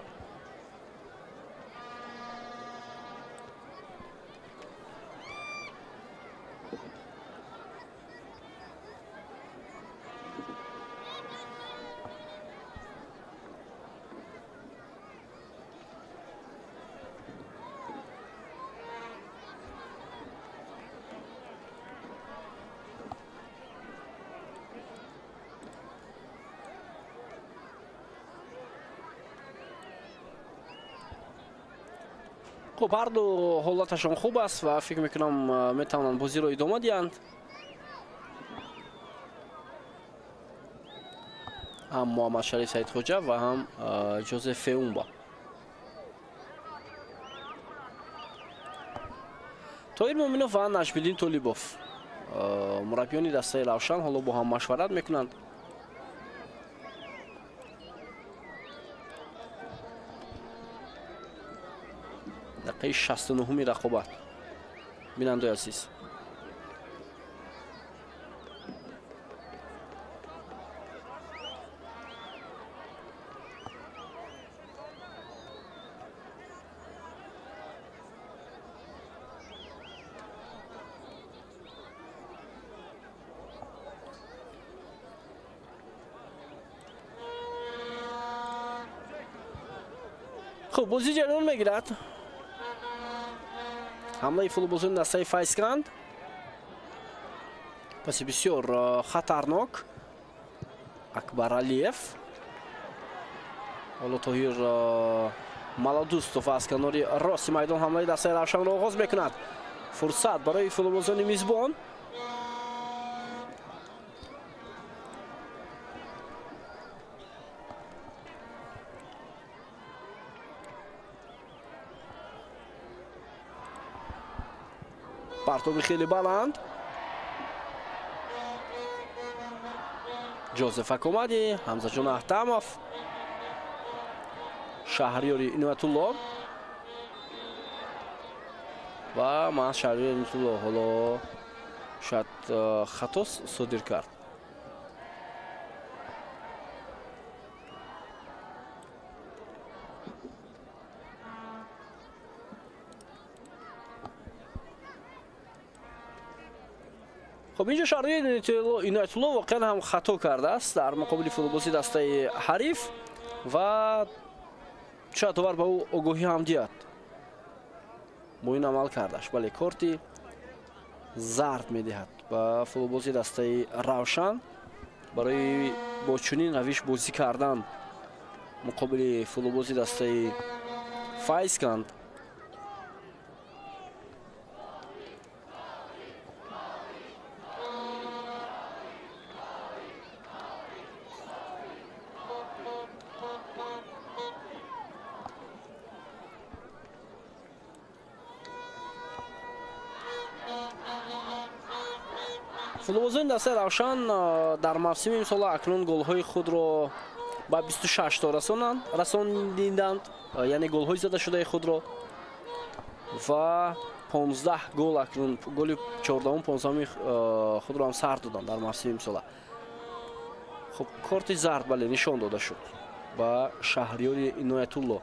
Хуб, ҳар ду ҳолаташон хуб аст ва фикр мекунам метавонанд бозиро идома диҳанд. Ҳам Муҳаммадшариф Саидхоҷа ва ҳам Ҷозеф Феумба. Тоҳир Муъминов ва Наҷмиддин Толибов мураббиёни дастаи Равшан ҳоло бо ҳам машварат мекунанд. Дақиқаи 69-уми рақобат. Бинандаи азиз, Хуб, бозӣ ҷараён мегирад. Ҳамлаи футболбозони дастаи Файзканд паси бисёр хатарнок. Акбаралиев, ҳоло Тоҳир Маладустов аз канори рости майдон ҳамлаи дастаи Равшанро оғоз мекунад. Фурсат барои футболбозони мизбон. Партоби хеле баланд. Ҷозеф Акомади, Ҳамзаҷон Аҳтамов, Шаҳриёри Иноятулло ва маҳз Шаҳриёри Иноятулло ҳоло шояд хато содир кард. Хуб, инҷо Шаҳриёри Иноятулло воқеан ҳам хато кардааст дар муқобили футболбози дастаи ҳариф ва шояд довар ба ӯ огоҳӣ ҳам диҳад бо ин амал кардаш. Бале, корти зард медиҳад ба футболбози дастаи Равшан барои бо чунин равиш бозӣ кардан муқобили футболбози дастаи Файзканд. Футболбозони дастаи Равшан дар мавсими имсола акнун голҳои худро ба 26 то расониданд, яъне голҳои задашудаи худро ва 15 гол акнун голи 14-15 худро ҳам сар доданд дар мавсими имсола. Хуб, корти зард бале нишон дода шуд ба Шаҳриёри Иноятулло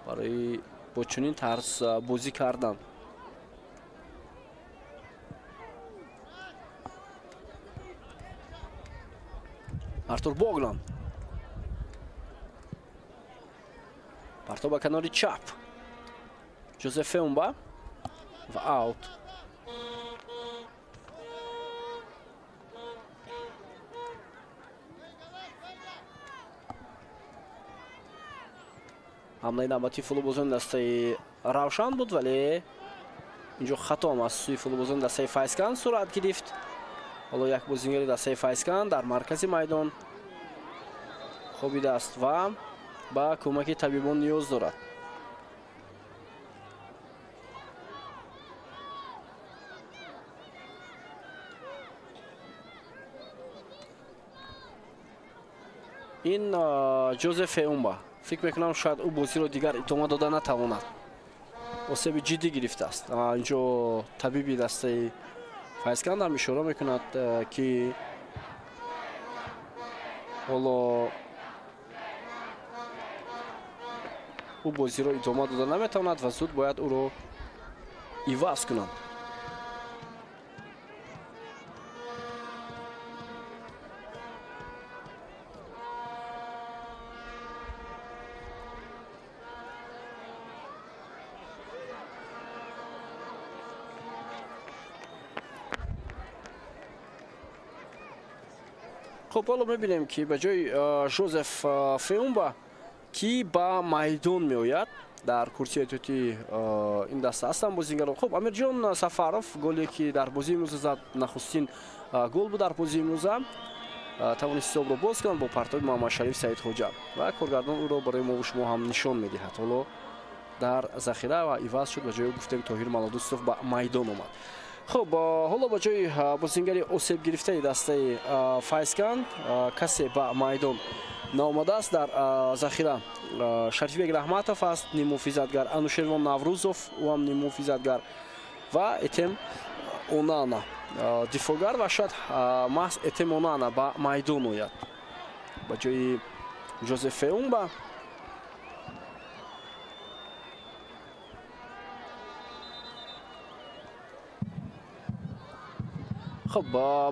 барои бо чунин тарз бозӣ кардан. Артур Боглан. Партоб ба канори чап. Ҷозеф Феумба ва аут. Ҳамлаи навбатии футболбозони дастаи Равшан буд, вале инҷо хато ҳам аз сӯи футболбозони дастаи Файзканд сурат гирифт. Ҳоло як бозингари дастаи Файзканд дар маркази майдон хобидааст ва ба кӯмаки табибон ниёз дорад. Ин Ҷозеф Феумба, фикр мекунам шояд ӯ бозиро дигар идома дода натавонад. Осеби ҷиддӣ гирифтааст. Инҷо табиби дастаи Файзканд ҳам ишора мекунад, ки ҳоло ӯ бозиро идома дода наметавонад ва зуд бояд ӯро иваз кунанд. Хуб, ҳоло мебинем, ки ба ҷои Жозеф Феумба ки ба майдон меояд дар курсии эҳтиётии ин даста ҳастанд бозингарон. Хуб, Амирҷон Сафаров голе ки дар бозии имрӯза зад, нахустин гол буд дар бозии имрӯза, тавонист ҳисобро боз кунад бо партоби Муҳаммадшариф Саидхоҷа ва коргардон ӯро барои мо шумо ҳам нишон медиҳад. Ҳоло дар захира ва иваз шуд, ба ҷои гуфтем Тоҳир Маладустов ба майдон омад. Хуб, ҳоло ба ҷои бозингари осеб гирифтаи дастаи Файзканд касе ба майдон наомадааст. Дар захира Шарифбек Раҳматов аст, ниммуҳофизатгар, Анушервон Наврӯзов, ӯ ҳам ниммуҳофизатгар, ва Этем Онана дифоъгар, ва шояд маҳз Этем Онана ба майдон ояд ба ҷои Ҷозеф Феумба. Хуб,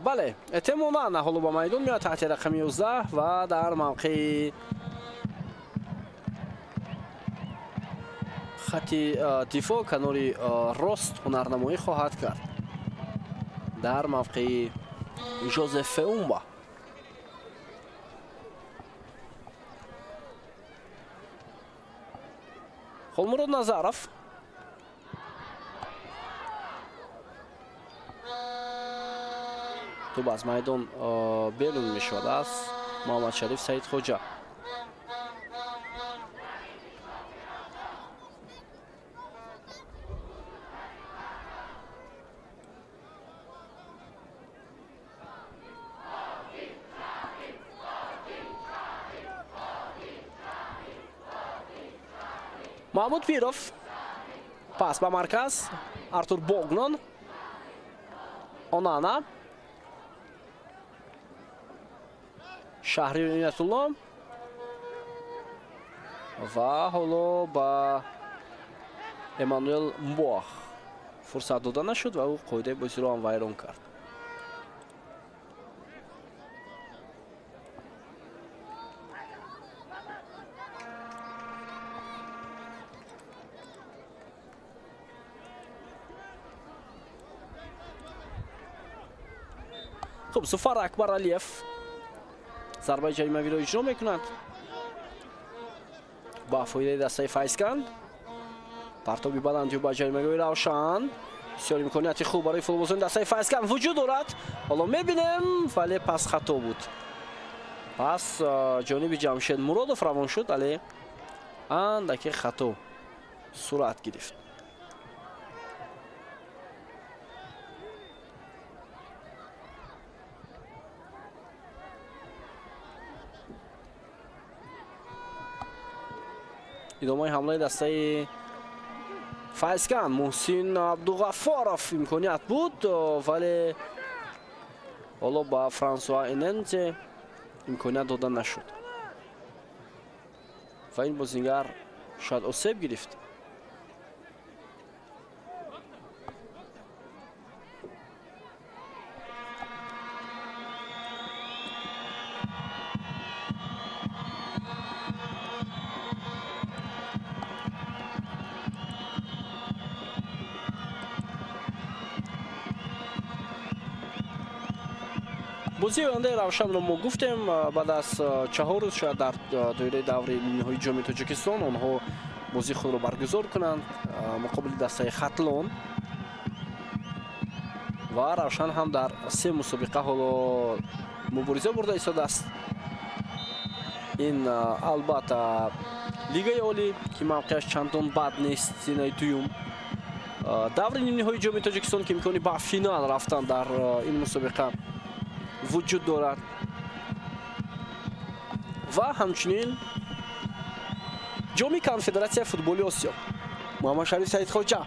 бале, Этемонана ҳоло ба майдон меояд таҳти рақами 11 ва дар мавқеи хати дифоъ канори рост ҳунарнамоӣ хоҳад кард дар мавқеи Жозеф Феумба. Холмурод Назаров. Тӯб аз майдон берун мешавад аз Муҳаммадшариф Саидхоҷа. Маҳмуд Пиров пас ба марказ, Артур Богнон, Онана, Шаҳриёр Иноятулло ва ҳоло ба Эммануэл Мбоах фурсат дода нашуд ва ӯ қоидаи бозиро ҳам вайрон кард. Хуб, Зуфар Акбар Алиев зарбаи ҷаримавиро иҷро мекунад ба фоидаи дастаи Файзканд. Партоби баландӣ ба ҷаримагоҳи Равшан. Бисёр имконияти хуб барои футболбозони дастаи Файзканд вуҷуд дорад. Ҳоло мебинем, вале пас хато буд. Пас ҷониби Ҷамшед Муродов равон шуд, вале андаке хато сурат гирифт. Идомаи ҳамлаи дастаи Файзканд. Муҳсин Абдуғаффоров имконият буд, вале ҳоло ба Франсуа Энензе имконият дода нашуд ва ин бозингар шояд осеб гирифт. Бозии ояндаи Равшанро мо гуфтем, баъд аз 4 рӯз шояд дар доираи даври нимниҳои ҷоми Тоҷикистон онҳо бозии худро баргузор кунанд муқобили дастаи Хатлон ва Равшан ҳам дар 3 мусобиқа ҳоло мубориза бурда истодааст. Ин албатта Лигаи Олӣ, ки мавқеаш чандон бад нест, зинаи дуюм, даври нимниҳои ҷоми Тоҷикистон, ки имкони ба финал рафтан дар ин мусобиқа вуҷуд дорад ва ҳамчунин ҷоми Конфедератсияи футболи Осиё. Муҳаммадшариф Саидхоҷа.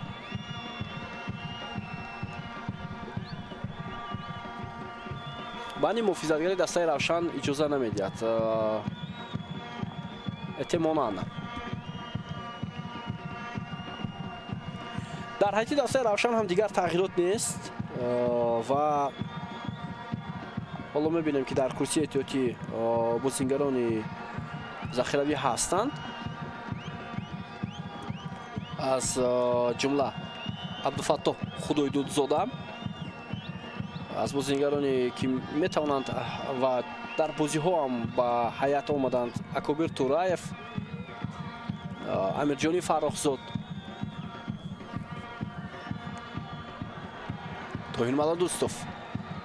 Бани муҳофизатгари дастаи Равшан иҷоза намедиҳад. Этемонана. Дар ҳайати дастаи Равшан ҳам дигар тағйирот нест ва ҳоло мебинем, ки дар курсии эҳтиётӣ бозингарони захиравӣ ҳастанд, аз ҷумла Абдуфаттоҳ Худойдудзода, аз бозингароне ки метавонанд ва дар бозиҳо ҳам ба ҳайат омаданд: Акобир Тураев, Амирҷони Фаррохзод, Тоҳир Маладустов.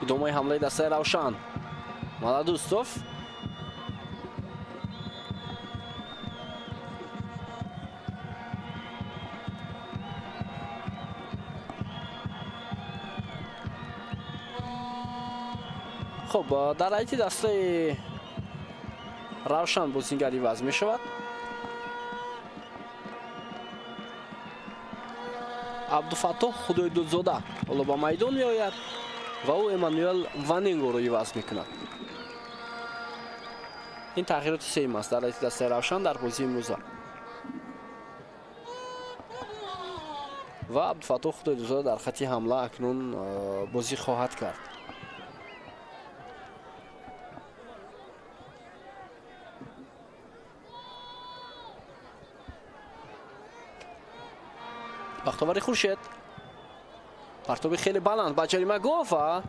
Идомаи ҳамлаи дастаи Равшан. Маладустов хуб, дар ҳайати дастаи Равшан бозингар иваз мешавад. Абдуфаттоҳ Худойдудзода ҳоло ба майдон меояд ва ӯ Эммануэл Ваненгоро иваз мекунад. Ин тағйироти сеюм аст дар ҳайати дастаи Равшан дар бозии имрӯза. Ва Абдуфаттоҳ Худойдудзода дар хати ҳамла акнун бозӣ хоҳад кард. Бахтовари Хуршед. Партоби хеле баланд ба ҷаримагоҳ ва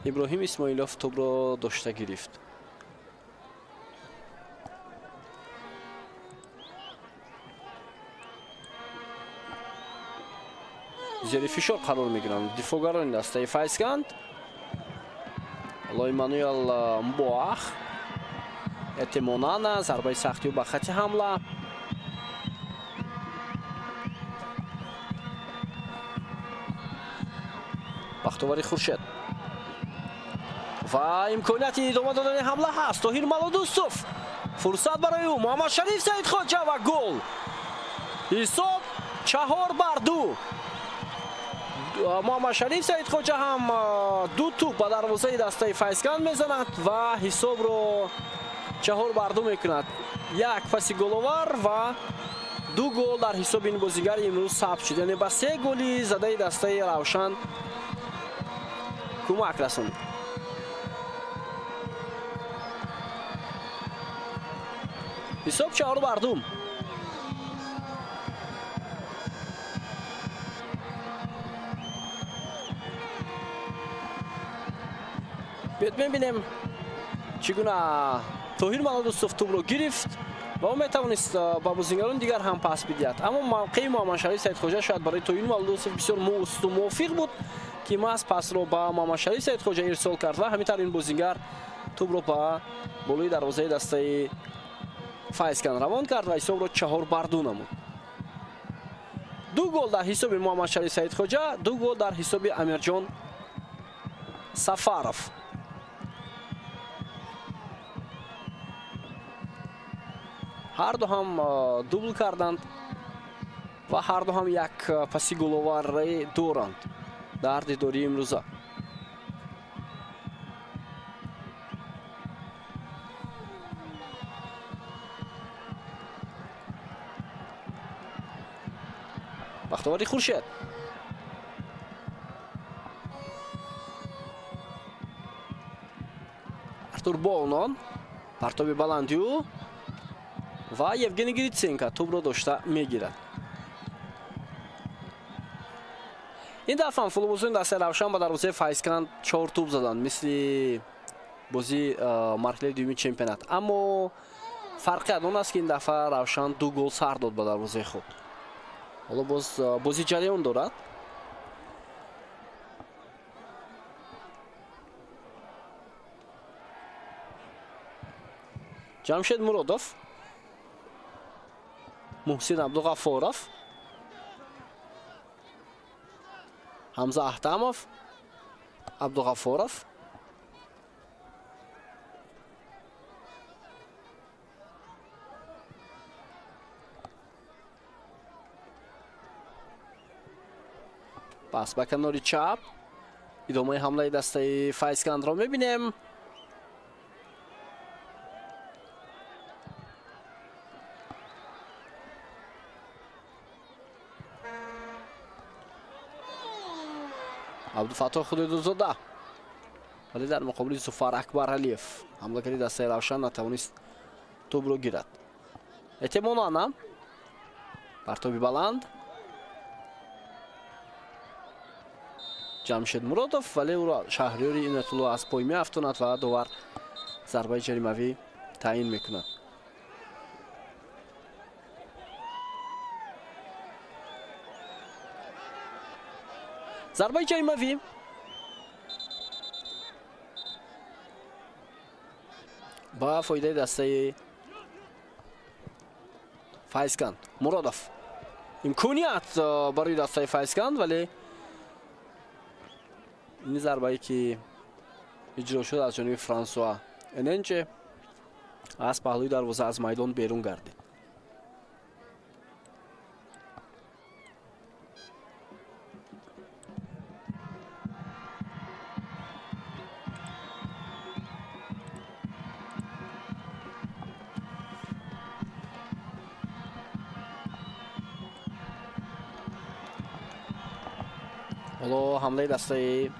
Иброҳим Исмоилов тӯбро дошта гирифт. Зери фишор қарор мегиранд дифоъгарони дастаи Файзканд. Лой Мануэл Мбоах, Этемонана, зарбаи сахти ба хати ҳамла. Бахтовари Хуршед ва имконияти идома додани ҳамла ҳаст. Тоҳир Малодустов, фурсат барои ӯ. Муҳаммад Шариф Саидхоҷа ва гол. Ҳисоб 4-2. Муҳаммад Шариф Саидхоҷа ҳам ду тӯб ба дарвозаи дастаи Файзканд мезанад ва ҳисобро 4-2 мекунад. Як паси головар ва ду гол дар ҳисоби ин бозигари имрӯз сабт шуд. Яъне ба 3 голи задаи дастаи Равшан кӯмак расонд. Ҳисоб 4-2. Биёд мебинем чӣ гуна Тоҳир Малодустов тӯбро гирифт ва ӯ метавонист ба бозигарони дигар ҳам пас бидиҳад. Аммо мавқеи Муҳаммад Шариф Саидхоҷа шояд барои Тоҳир Малодустов бисёр муусту мувофиқ буд, ки маҳз пасро ба Муҳаммад Шариф Саидхоҷа ирсол кард ва ҳамин тавр ин бозигар тӯбро ба болои дарвозаи дастаи Файзканд равон кард ва ҳисобро 4-2 намуд. Ду гол дар ҳисоби Муҳаммад Шариф Саидхоҷа, ду гол дар ҳисоби Амирҷон Сафаров. Ҳар ду ҳам дубл карданд ва ҳар ду ҳам як паси головаре доранд дар дидори имрӯза. Бахтовари Хуршед. Артур Болнон, партоби баланди ӯ ва Евгений Гриценко тӯбро дошта мегирад. Ин дафъа ҳам футболбозони дастаи Равшан ба дарвозаи Файзканд 4 тӯб заданд, мисли бозии марҳилаи дуюми чемпионат. Аммо фарқият он аст, ки ин дафъа Равшан 2 гол сар дод ба дарвозаи худ. Ҳоло боз бозӣ ҷараён дорад. Ҷамшед Муродов, Муҳсин Абдуғафоров, Ҳамза Аҳтамов, Абдуғафоров. Пас ба канори чап идомаи ҳамлаи дастаи Файзкандро мебинем. Абдуфаттоҳ Худойдодзода, вале дар муқобили Зуфар Акбар Алиев ҳамлагари дастаи Равшан натавонист тӯбро гирад. Этемонана, партоби баланд. Ҷамшед Муродов, вале ӯро Шаҳриёри Инатулло аз пой меафтонад ва довар зарбаи ҷаримавӣ таъин мекунад. Зарбаи ҷаримавӣ ба фоидаи дастаи Файзканд. Муродов, имконият барои дастаи Файзканд, вале ин зарбае ки иҷро шуд аз ҷониби Франсуа Эненче аз паҳлӯи дарвоза аз майдон берун гардид. Ҳоло ҳамлаи дастаи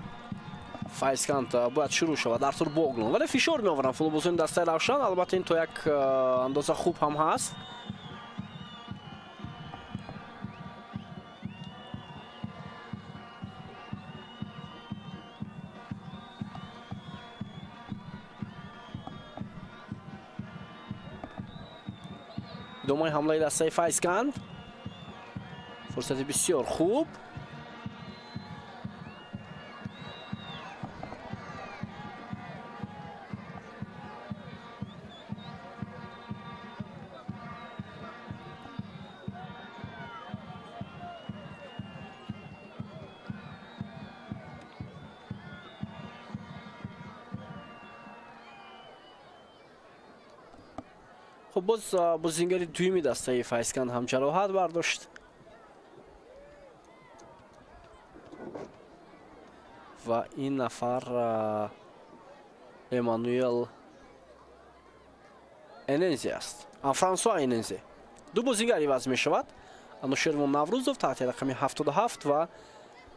Файзканд бояд шурӯъ шавад. Артур Боглон, вале фишор меоваранд футболбозони дастаи Равшан. Албатта ин то як андоза хуб ҳам ҳаст. Идомаи ҳамлаи дастаи Файзканд. Фурсати бисёр хуб. Хуб, боз бозингари дуюми дастаи Файзканд ҳам ҷароҳат бардошт. Ва ин нафар Эммануэл Энензе аст. Франсуа Энензе. Ду бозингар иваз мешавад. Анушервон Наврӯзов таҳти рақами 77 ва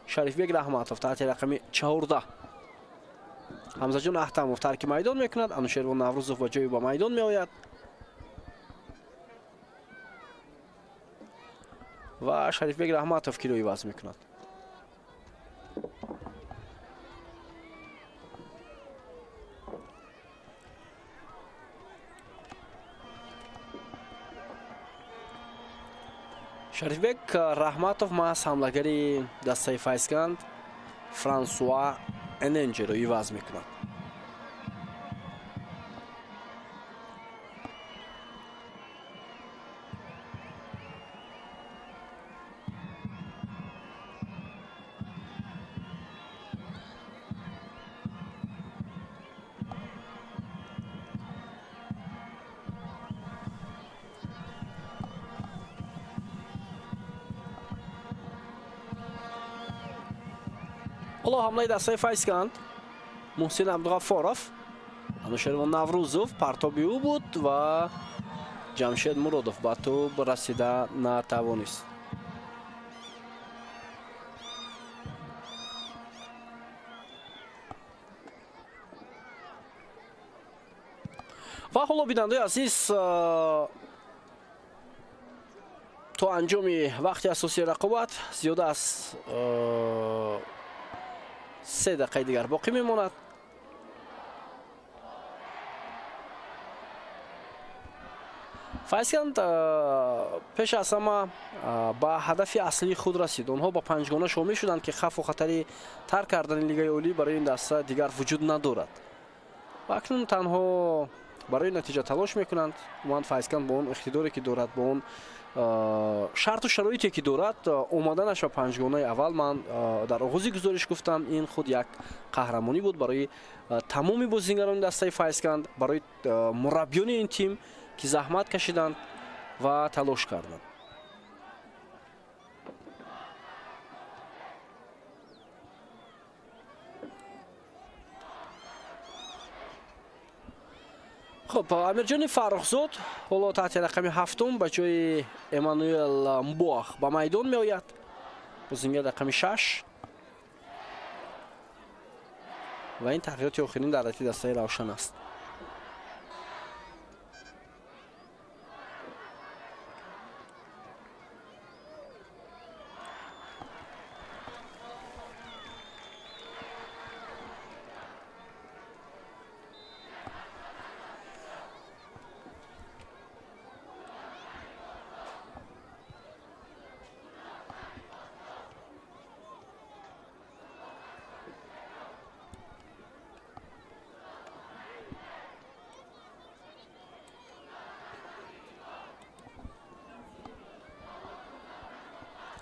Шарифбек Раҳматов таҳти рақами 14. Ҳамзаҷон Аҳтамов тарки майдон мекунад. Анушервон Наврӯзов ба ҷои ба майдон меояд. Ва Шарифбек Раҳматов киро иваз мекунад. Шарифбек Раҳматов маҳз ҳамлагари дастаи Файзканд Франсуа Эненҷеро иваз мекунад. Ҳоло ҳамлаи дастаи Файзканд. Муҳсин Абдуғаффоров, Анушервон Наврӯзов партоби ӯ буд ва Ҷамшед Муродов ба тӯб расида натавонист. Ва ҳоло бинандаи азиз, то анҷоми вақти асосии рақобат зиёда аз 3 дақиқаи дигар боқӣ мемонад. Файзканд пеш аз ҳама ба ҳадафи аслии худ расид. Онҳо ба панҷгона шомил шуданд, ки хавфу хатари тарк кардани Лигаи Олӣ барои ин даста дигар вуҷуд надорад. Ва акнун танҳо барои натиҷа талош мекунанд. Умуман Файзканд бо он иқтидоре ки дорад, бо он шарту шароите ки дорад, омаданаш ба панҷгонаи аввал, ман дар оғози гузориш гуфтам, ин худ як қаҳрамонӣ буд барои тамоми бозингарони дастаи Файзканд, барои мураббиёни ин тим ки заҳмат кашиданд ва талош карданд. Хуб, Амирҷони Фаррухзод ҳоло таҳти рақами 7 ба ҷои Эммануэл Мбоах ба майдон меояд. Бозингар рақами 6. Ва ин тағйироти охирин дар ҳайати дастаи Равшан аст.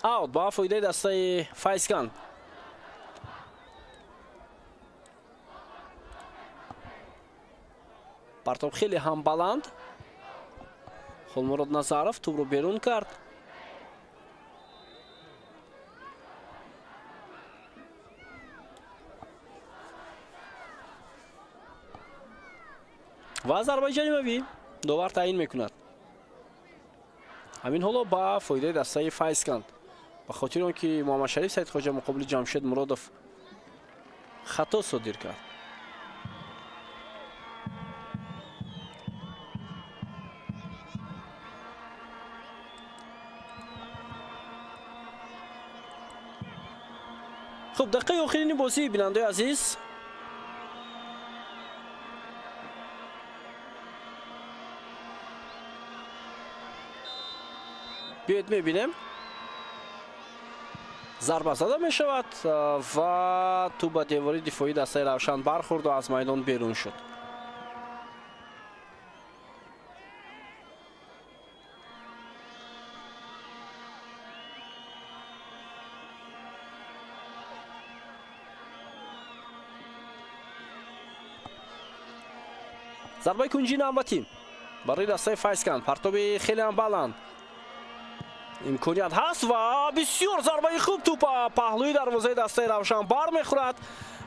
Аут ба фоидаи дастаи Файзканд. Партоб хеле ҳам баланд. Холмурод Назаров тӯбро берун кард. Ва зарбаи ҷаримавӣ довар таъин мекунад. Ҳамин ҳоло ба фоидаи дастаи Файзканд. Ба хотири он ки Муҳаммадшариф Саидхоҷа муқобили Ҷамшед Муродов хато содир кард. Хуб, дақиқаи охирини бозӣ, бинандаи азиз. Биёед мебинем. Зарба зада мешавад ва тӯб ба девори дифоии дастаи Равшан бархӯрду аз майдон берун шуд. Зарбаи кунҷи навбатӣ барои дастаи Файзканд. Партоби хеле ҳам баланд. Имконият ҳаст ва бисёр зарбаи хуб, тӯп паҳлӯи дарвозаи дастаи Равшан бармехӯрад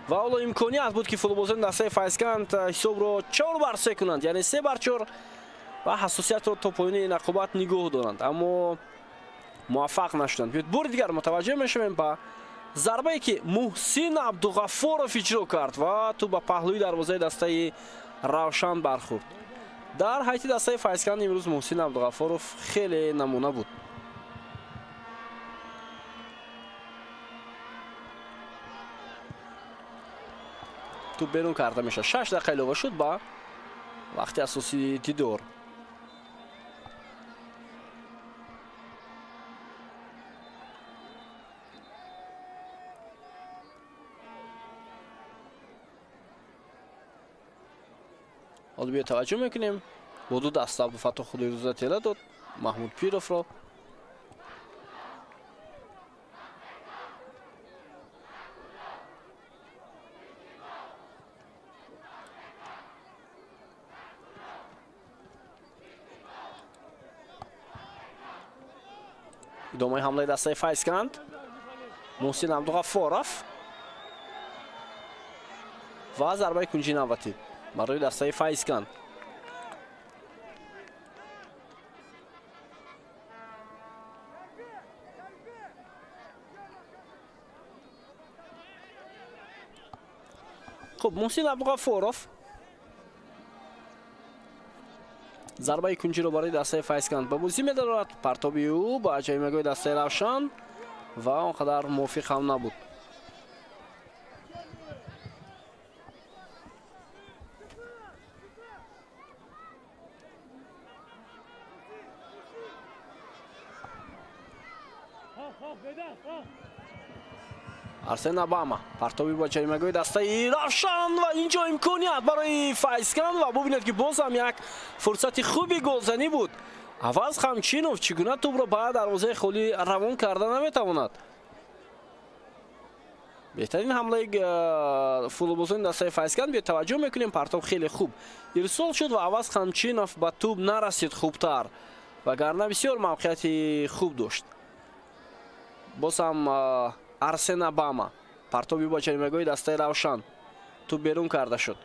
ва ҳоло имконият буд, ки футболбозони дастаи Файзканд ҳисобро 4-3 кунанд, яъне 3-4 ва ҳассосиятро то поёни ин рақобат нигоҳ доранд, аммо муваффақ нашуданд. Биёед бори дигар мутаваҷҷеҳ мешавем ба зарбае, ки Муҳсин Абдуғаффоров иҷро кард ва тӯп ба паҳлӯи дарвозаи дастаи Равшан бархӯрд. Дар ҳайати дастаи Файзканд имрӯз Муҳсин Абдуғаффоров хеле намуна буд. Тӯп берун карда мешавад. 6 дақиқа илова шуд ба вақти асосии дидор. Ҳоло биё таваҷҷӯҳ мекунем. Бо ду даст Абдуфаттоҳ Худойрӯза тела дод Маҳмуд Пировро. Идомаи ҳамлаи дастаи Файзканд. Муҳсин Абдуғаффоров ва зарбаи кунҷи навбатӣ барои дастаи Файзканд. Хуб, Муҳсин Абдуғаффоров зарбаи кунҷиро барои дастаи Файзканд ба бозӣ медарорад. Партоби ӯ ба ҷаймагоҳи дастаи Равшан ва он қадар мувофиқ ҳам набуд. Арсен Обама партоби ба ҷаримагоҳи дастаи Равшан ва инҷо имконият барои Файзканд ва бубинед, ки боз ҳам як фурсати хуби голзанӣ буд. Аваз Хамчинов чӣ гуна тӯбро ба дарвозаи холӣ равон карда наметавонад. Беҳтарин ҳамлаи футболбозони дастаи Файзканд. Биё таваҷҷӯҳ мекунем, партоб хеле хуб ирсол шуд ва Аваз Хамчинов ба тӯб нарасид хубтар, вагарна бисёр мавқеияти хуб дошт. Боз ҳам Арсен Обама партоби ба ҷаримагоҳи дастаи Равшан, тӯб берун карда шуд.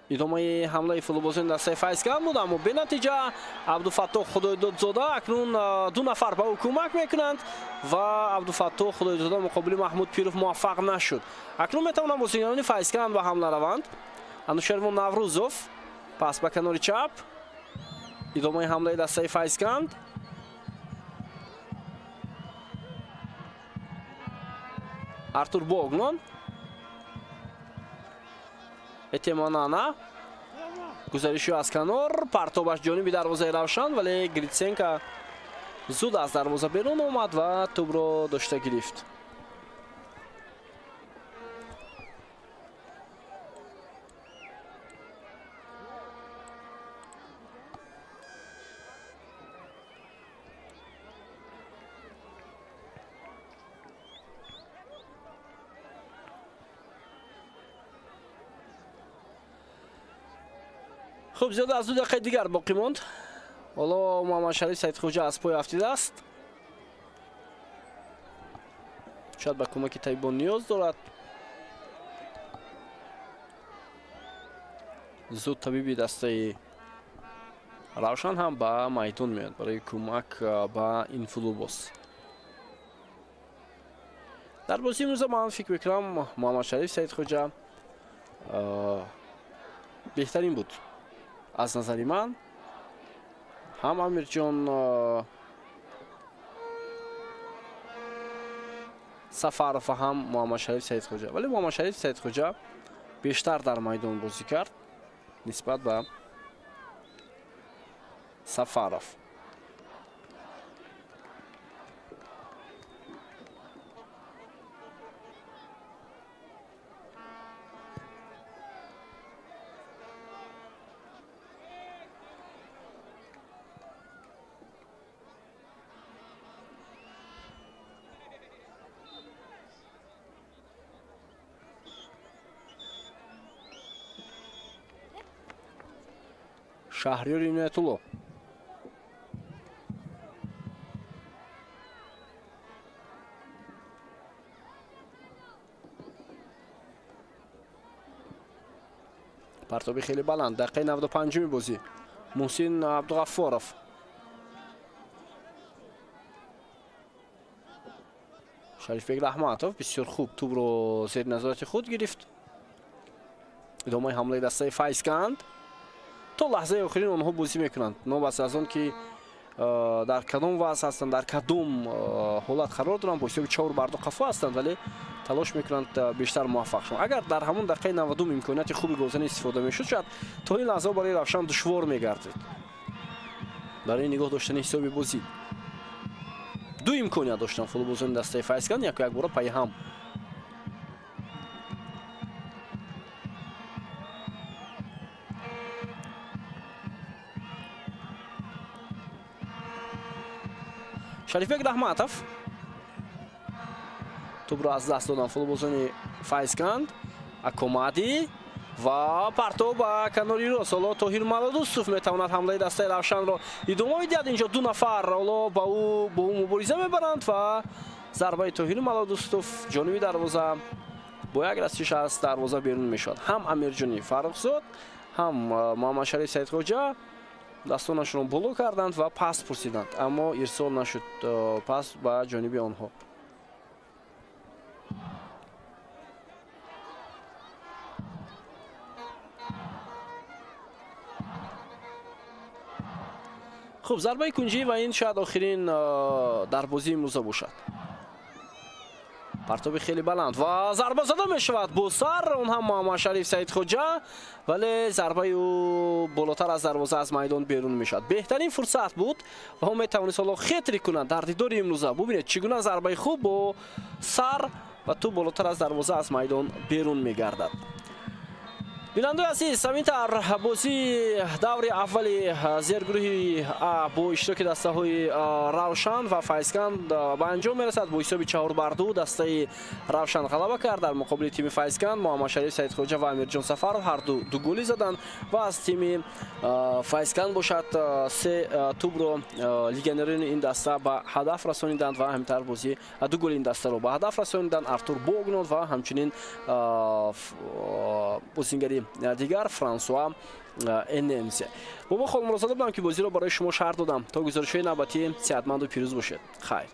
Идомаи ҳамлаи футболбозони дастаи Файзканд буд, аммо бенатиҷа. Абдуфаттоҳ Худойдодзода акнун ду нафар ба ӯ кӯмак мекунанд ва Абдуфаттоҳ Худойдодзода муқобили Маҳмуд Пиров муваффақ нашуд. Акнун метавонанд бозигарони Файзканд ба ҳамла раванд. Анушервон Наврӯзов пас ба канори чап. Идомаи ҳамлаи дастаи Файзканд. Артур Богнон, Этемонана, гузариши аз канор, партобаш ҷониби дарвозаи Равшан, вале Гритсенко зуд аз дарвоза берун омад ва тӯбро дошта гирифт. Хуб, зиёда аз 2 дақиқаи дигар боқӣ монд. Ҳоло Муҳаммадшариф Саидхоҷа аз пой афтидааст. Шояд ба кӯмаки табибон ниёз дорад. Зуд табиби дастаи Равшан ҳам ба майдон меояд барои кӯмак ба ин футболбоз. Дар бозии имрӯза ман фикр мекунам Муҳаммадшариф Саидхоҷа беҳтарин буд. Аз назари ман ҳам Амирҷон Сафаров ва ҳам Муҳаммадшариф Саидхоҷа, вале Муҳаммадшариф Саидхоҷа бештар дар майдон бозӣ кард нисбат ба Сафаров. Шаҳриёр Иноятулло. Партоби хеле баланд. Дақиқаи 95-уми бозӣ. Муҳсин Абдуғаффоров. Шарифбек Раҳматов бисёр хуб тӯбро зери назорати худ гирифт. Идомаи ҳамлаи дастаи Файзканд. То лаҳзаи охирин онҳо бозӣ мекунанд. Новобаста аз он ки дар кадом вазъ ҳастанд, дар кадом ҳолат қарор доранд, бо ҳисоби 4-2 қафо ҳастанд, вале талош мекунанд бештар муваффақ шаванд. Агар дар ҳамон дақиқаи 90 имконияти хуби голзанӣ истифода мешуд, шояд то ин лаҳза барои Равшан душвор мегардид барои нигоҳ доштани ҳисоби бозӣ. Ду имконият доштанд футболбозони дастаи Файзканд, яку якбора пайи ҳам. Шарифбек Раҳматов тӯбро аз даст доданд футболбозони Файзканд. Акомади ва партоб ба канори рост. Ҳоло Тоҳир Маладустов метавонад ҳамлаи дастаи Равшанро идома бидиҳад. Инҷо ду нафар ҳоло бо ӯ мубориза мебаранд ва зарбаи Тоҳир Маладустов ҷониби дарвоза бо як расиш аз дарвоза берун мешавад. Ҳам Амирҷони Фаррухзод, ҳам Муҳаммадшариф Саидхоҷа дастонашонро боло карданд ва пас пурсиданд, аммо ирсол нашуд пас ба ҷониби онҳо. Хуб, зарбаи кунҷӣ ва ин шояд охирин дар бозии имрӯза бошад. Партоби хеле баланд ва зарба зада мешавад бо сар, он ҳам Муҳаммадшариф Саидхоҷа, вале зарбаи ӯ болотар аз дарвоза аз майдон берун мешавад. Беҳтарин фурсат буд ва ӯ метавонист ҳоло хетри кунад дар дидори имрӯза. Бубинед чӣ гуна зарбаи хуб бо сар ва тӯб болотар аз дарвоза аз майдон берун мегардад. Бинандаи азиз, ҳамин тавр бозии даври аввали зергурӯҳи А бо иштироки дастаҳои Равшан ва Файзканд ба анҷом мерасад. Бо ҳисоби 4-2 дастаи Равшан ғалаба кард дар муқобили тими Файзканд. Муҳаммадшариф Саидхоҷа ва Амирҷон Сафаров ҳар ду ду голӣ заданд ва аз тими Файзканд бошад се тӯбро легионерони ин даста ба ҳадаф расониданд ва ҳамин тавр бозии ду голи ин дастаро ба ҳадаф расониданд Артур Богнот ва ҳамчунин бозингари дигар Франсуа Энензе. Бобо Холмурозода будам ки бозиро барои шумо шарҳ додам. То гузоришҳои навбатӣ сеҳатманду пирӯз бошед. Хайр.